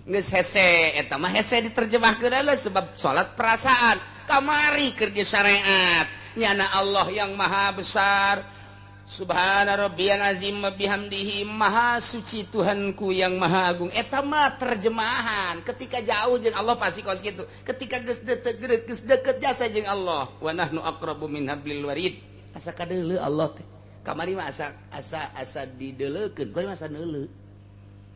geus hese eta mah hese diterjemahkeun lah sebab salat perasaan kamari keur di syariat nyana Allah yang maha besar Subhana rabbiyal azim wa bihamdihi maha suci Tuhanku yang maha agung. Eta mah terjemahan ketika jauh jeung Allah pasti kos kitu. Ketika geus deket jasa jeung Allah wa nahnu aqrabu min hablil warid. Asa kadeuleu Allah teh. Kamari mah asa asa asa dideleukeun, kuari mah asa neuleu.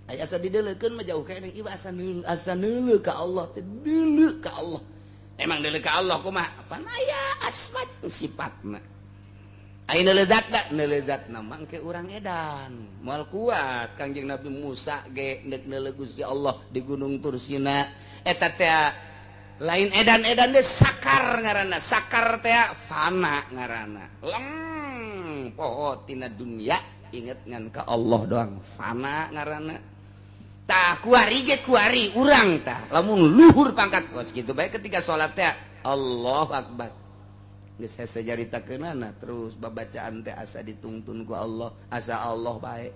Aya asa dideleukeun mah jauh keneh ieu asa neuleu, asa neuleu ka Allah teh, deuleu ka Allah. Emang deuleu ka Allah kumaha? Pan aya asma sifatna. Ayeuna lezatna, neulezatna mah engke urang edan. Moal kuat Kangjeng Nabi Musa ge neuk neuleuh Gusti Allah di Gunung Tursina. Eta teh lain edan-edan deui sakar ngaranna. Sakar teh fana ngaranna. Leng poho tina dunia inget ngan ka Allah doang fana ngaranna. Tah kuari ge kuari urang tah lamun luhur pangkat kos kitu bae ketika salat teh Allahu akbar. Geus hese caritakeunana terus babacaan teh asa ditungtun ku Allah, asa Allah bae.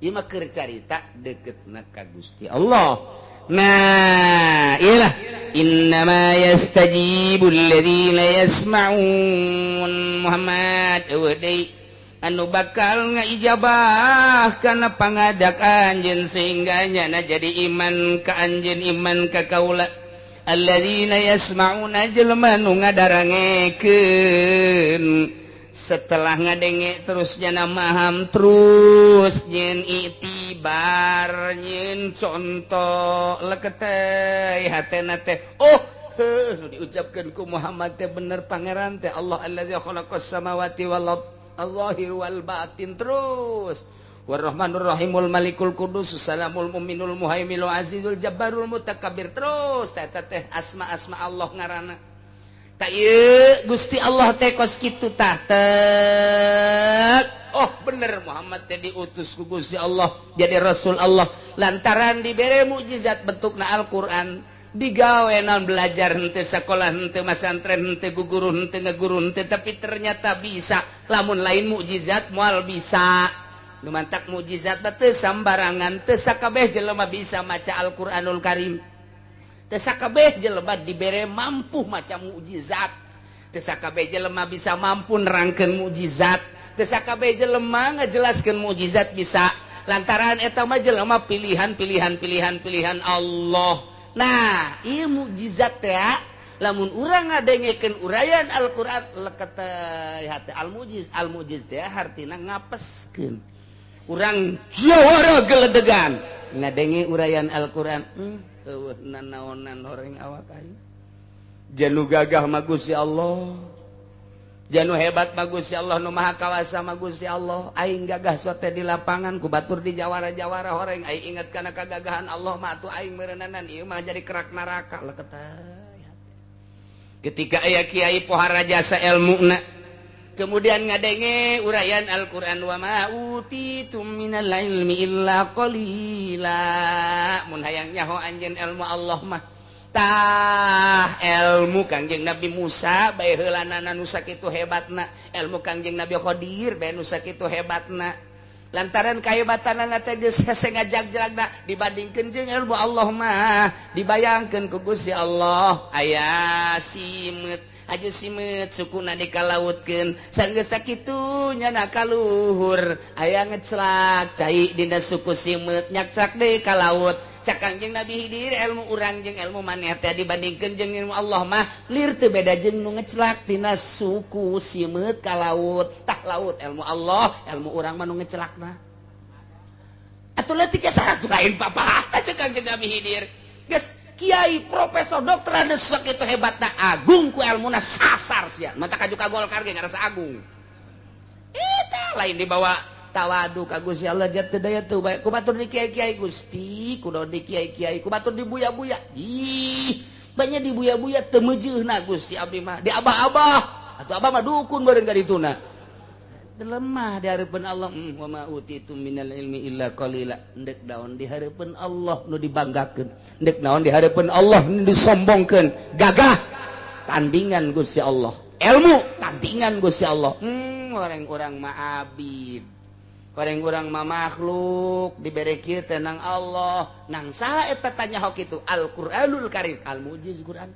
Ieu mah keur carita deketna ka Gusti Allah. Nah, ieu lah innama yastajibul ladzina yasma'un Muhammad eueuh deui Anu bakal ngaijabah kana pangadak anjeun sehingga nyana jadi iman ka anjeun iman ka kaula. Alladzina yasma'una jelema nu ngadarangekeun setelah ngadenge terus nyana maham terus nyen itibar nyen contoh leketeh hatena teh oh heuh nu diucapkeun ku Muhammad teh bener pangeran teh Allah allazi khalaqas samawati wal ard az-zahir wal batin terus warrahmanur rahimul malikul qudus salamul mu'minul muhaiminul azizul jabbarul mutakabbir terus teh teh asma-asma Allah ngaranna. Tak ieu Gusti Allah teh kos kitu tah tek. Oh bener Muhammad teh diutus ku Gusti Allah jadi Rasul Allah lantaran dibere mukjizat bentukna Al-Qur'an digawe naon belajar henteu sakolah henteu masantren henteu guguru henteu ngaguru henteu tapi ternyata bisa lamun lain mukjizat moal bisa. Nu mantak mukjizat teh sambarangan teu sakabeh jelema bisa maca Al-Qur'anul Karim. Teu sakabeh jelema dibere mampu maca mukjizat. Teu sakabeh jelema bisa mampu nerangkeun mukjizat. Teu sakabeh jelema ngajelaskeun mukjizat bisa. Lantaran eta mah jelema pilihan-pilihan pilihan-pilihan Allah. Nah, ieu mukjizat teh lamun urang ngadengekeun uraian Al-Qur'an leket hate al-mujiz. Al-mujiz teh hartina ngapeskeun. Urang jawara geledegan ngadenge uraian Al-Qur'an. Eueuh nanaonan horeng awak aing. Janu gagah mah Gusti Allah. Janu hebat mah Gusti Allah, nu maha kawasa mah Gusti Allah. Aing gagah sote di lapangan ku batur di jawara-jawara horeng. Aing inget kana kagagahan Allah mah atuh aing meureuneunan ieu mah jadi kerak neraka leket. Ketika aya kiai pohara jasa elmuna kemudian ngadenge uraian Al-Qur'an wa ma utitum minal ilmi illa qalila. Mun hayang nyaho anjeun ilmu Allah mah tah ilmu Kangjeng Nabi Musa bae heulanana nu sakitu hebatna, ilmu Kangjeng Nabi Khadir bae nu sakitu hebatna. Lantaran kahebatanana teh geus hese ngajag-jagna dibandingkeun jeung ilmu Allah mah dibayangkeun ku Gusti Allah aya simeut aju simeut sukuna dikalautkeun sanggeus sakitu nyana kaluhur aya ngeclak cai dina suku simeut nyakclak deui ka laut. Cak Kangjeng Nabi Hidir ilmu urang jeung ilmu maneh teh dibandingkeun jeung ilmu Allah mah lir teu beda jeung nu ngeclak dina suku simeut ka laut. Tah laut ilmu Allah, ilmu urang mah nu ngecelakna. Atuh leutik saha lain papah tah cek Kangjeng Nabi Hidir. Geus kiai profesor dokter anu sakitu hebatna agung ku ilmuna sasar sia. Mata kaju ka Golkar ge ngarasa agung. Eta lain dibawa tawadu ka Gusti Allah jatuh daya tuh bae ku batur di kiai-kiai Gusti, kudu di kiai-kiai, ku batur di buya-buya. Ih, banyak di buya-buya teu meujeuhna Gusti abdi mah. Di abah-abah, atuh abah mah dukun bareng ka dituna. Lemah di hareupeun Allah, wa ma utitum minal ilmi illa qalila. Endek naon di hareupeun Allah nu dibanggakeun, endek naon di hareupeun Allah nu disombongkeun. Gagah tandingan Gusti Allah, ilmu tandingan Gusti Allah. Orang-orang mah abid, orang-orang mah makhluk dibere kieu teh nang Allah. Nang saha eta tanya hok kitu? Al-Qur'anul Karim, al-mujiz Qur'an.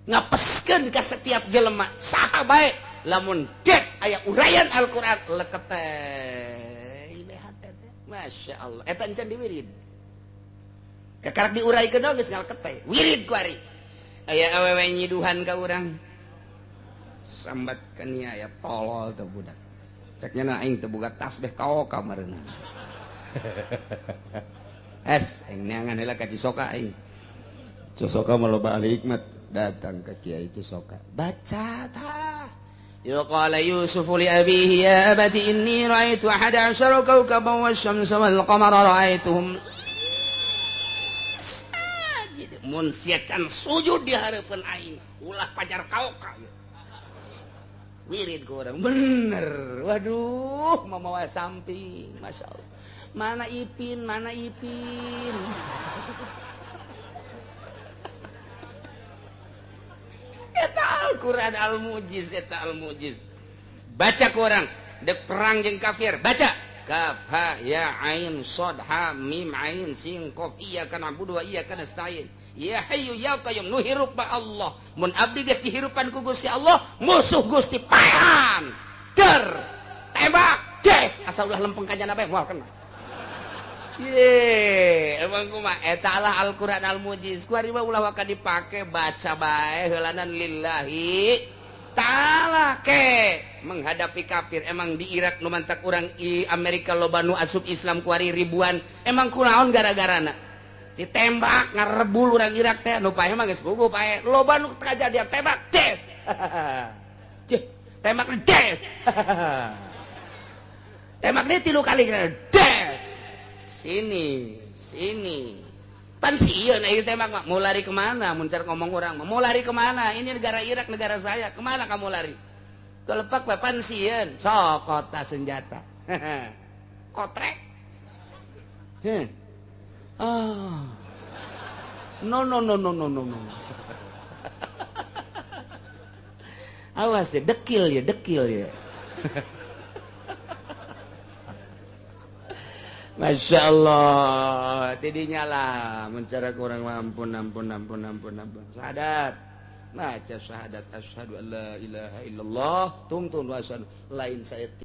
Ngapeskeun ka setiap jelema saha bae lamun dek aya uraian Al-Qur'an leket teh hate teh. Masya Allah eta encan diwirid. Kakarak diuraikeun geus ngaleket teh. Wirid ku ari. Aya awewe nyiduhan ka urang. Sambat ka nia aya tolol teh budak. Ceknya na aing teu boga tasbih kaoka mareuna. Es aing neangan heula ka Cisoka aing. Cisoka mah loba ahli hikmat datang ke Kiai Cisoka. Baca tah. Ya qala Yusuf li abihi ya abati inni ra'aitu ahada asyara kawkaban wasyamsa wal qamara ra'aituhum sajid. Mun sia can sujud di hareupeun aing ulah pajar kaoka. Wirid ku orang bener. Waduh, mamawa samping, masya Allah. Mana Ipin, mana Ipin. Eta Al-Quran al-mujiz, eta al-mujiz. Baca ku orang, dek perang jeung kafir, baca. Kaf ha ya ain shad ha mim ain sin qaf iyyaka na'budu wa iyyaka nasta'in. Ya hayyu ya qayyum nu hirup ba Allah. Mun abdi geus dihirupan ku Gusti Allah, musuh Gusti paehan. Der tembak. Des asal ulah lempeng ka jana bae moal kena. Ye, emang kumaha eta lah Al-Qur'an Al-Mujiz. Ku ari mah ulah waka dipake baca bae heulanan lillahi ta'ala ke menghadapi kafir. Emang di Irak nu mantak urang i Amerika loba nu asup Islam kuari ribuan. Emang kunaon gara-garana? Ditembak ngarebul urang Irak teh nu paeh mah geus puguh paeh. Loba nu kajadian tembak des. Cih, tembak des. Tembak deui 3 kali des. Sini, sini. Pan sieun ieu tembak mah. Mau lari kemana? Mun car ngomong urang mah. Mau lari kemana? Ini negara Irak, negara saya. Kemana kamu lari? Kelepak bae pan sieun. Sok kota senjata. Kotrek. Heh. Ah. No no no no no no no. Awas ya, dekil ya, dekil ya. Masya Allah, tidinya lah mencara kurang ampun ampun ampun ampun ampun. Syahadat, baca syahadat asyhadu alla ilaha illallah, tungtun wa asyhadu lain saya.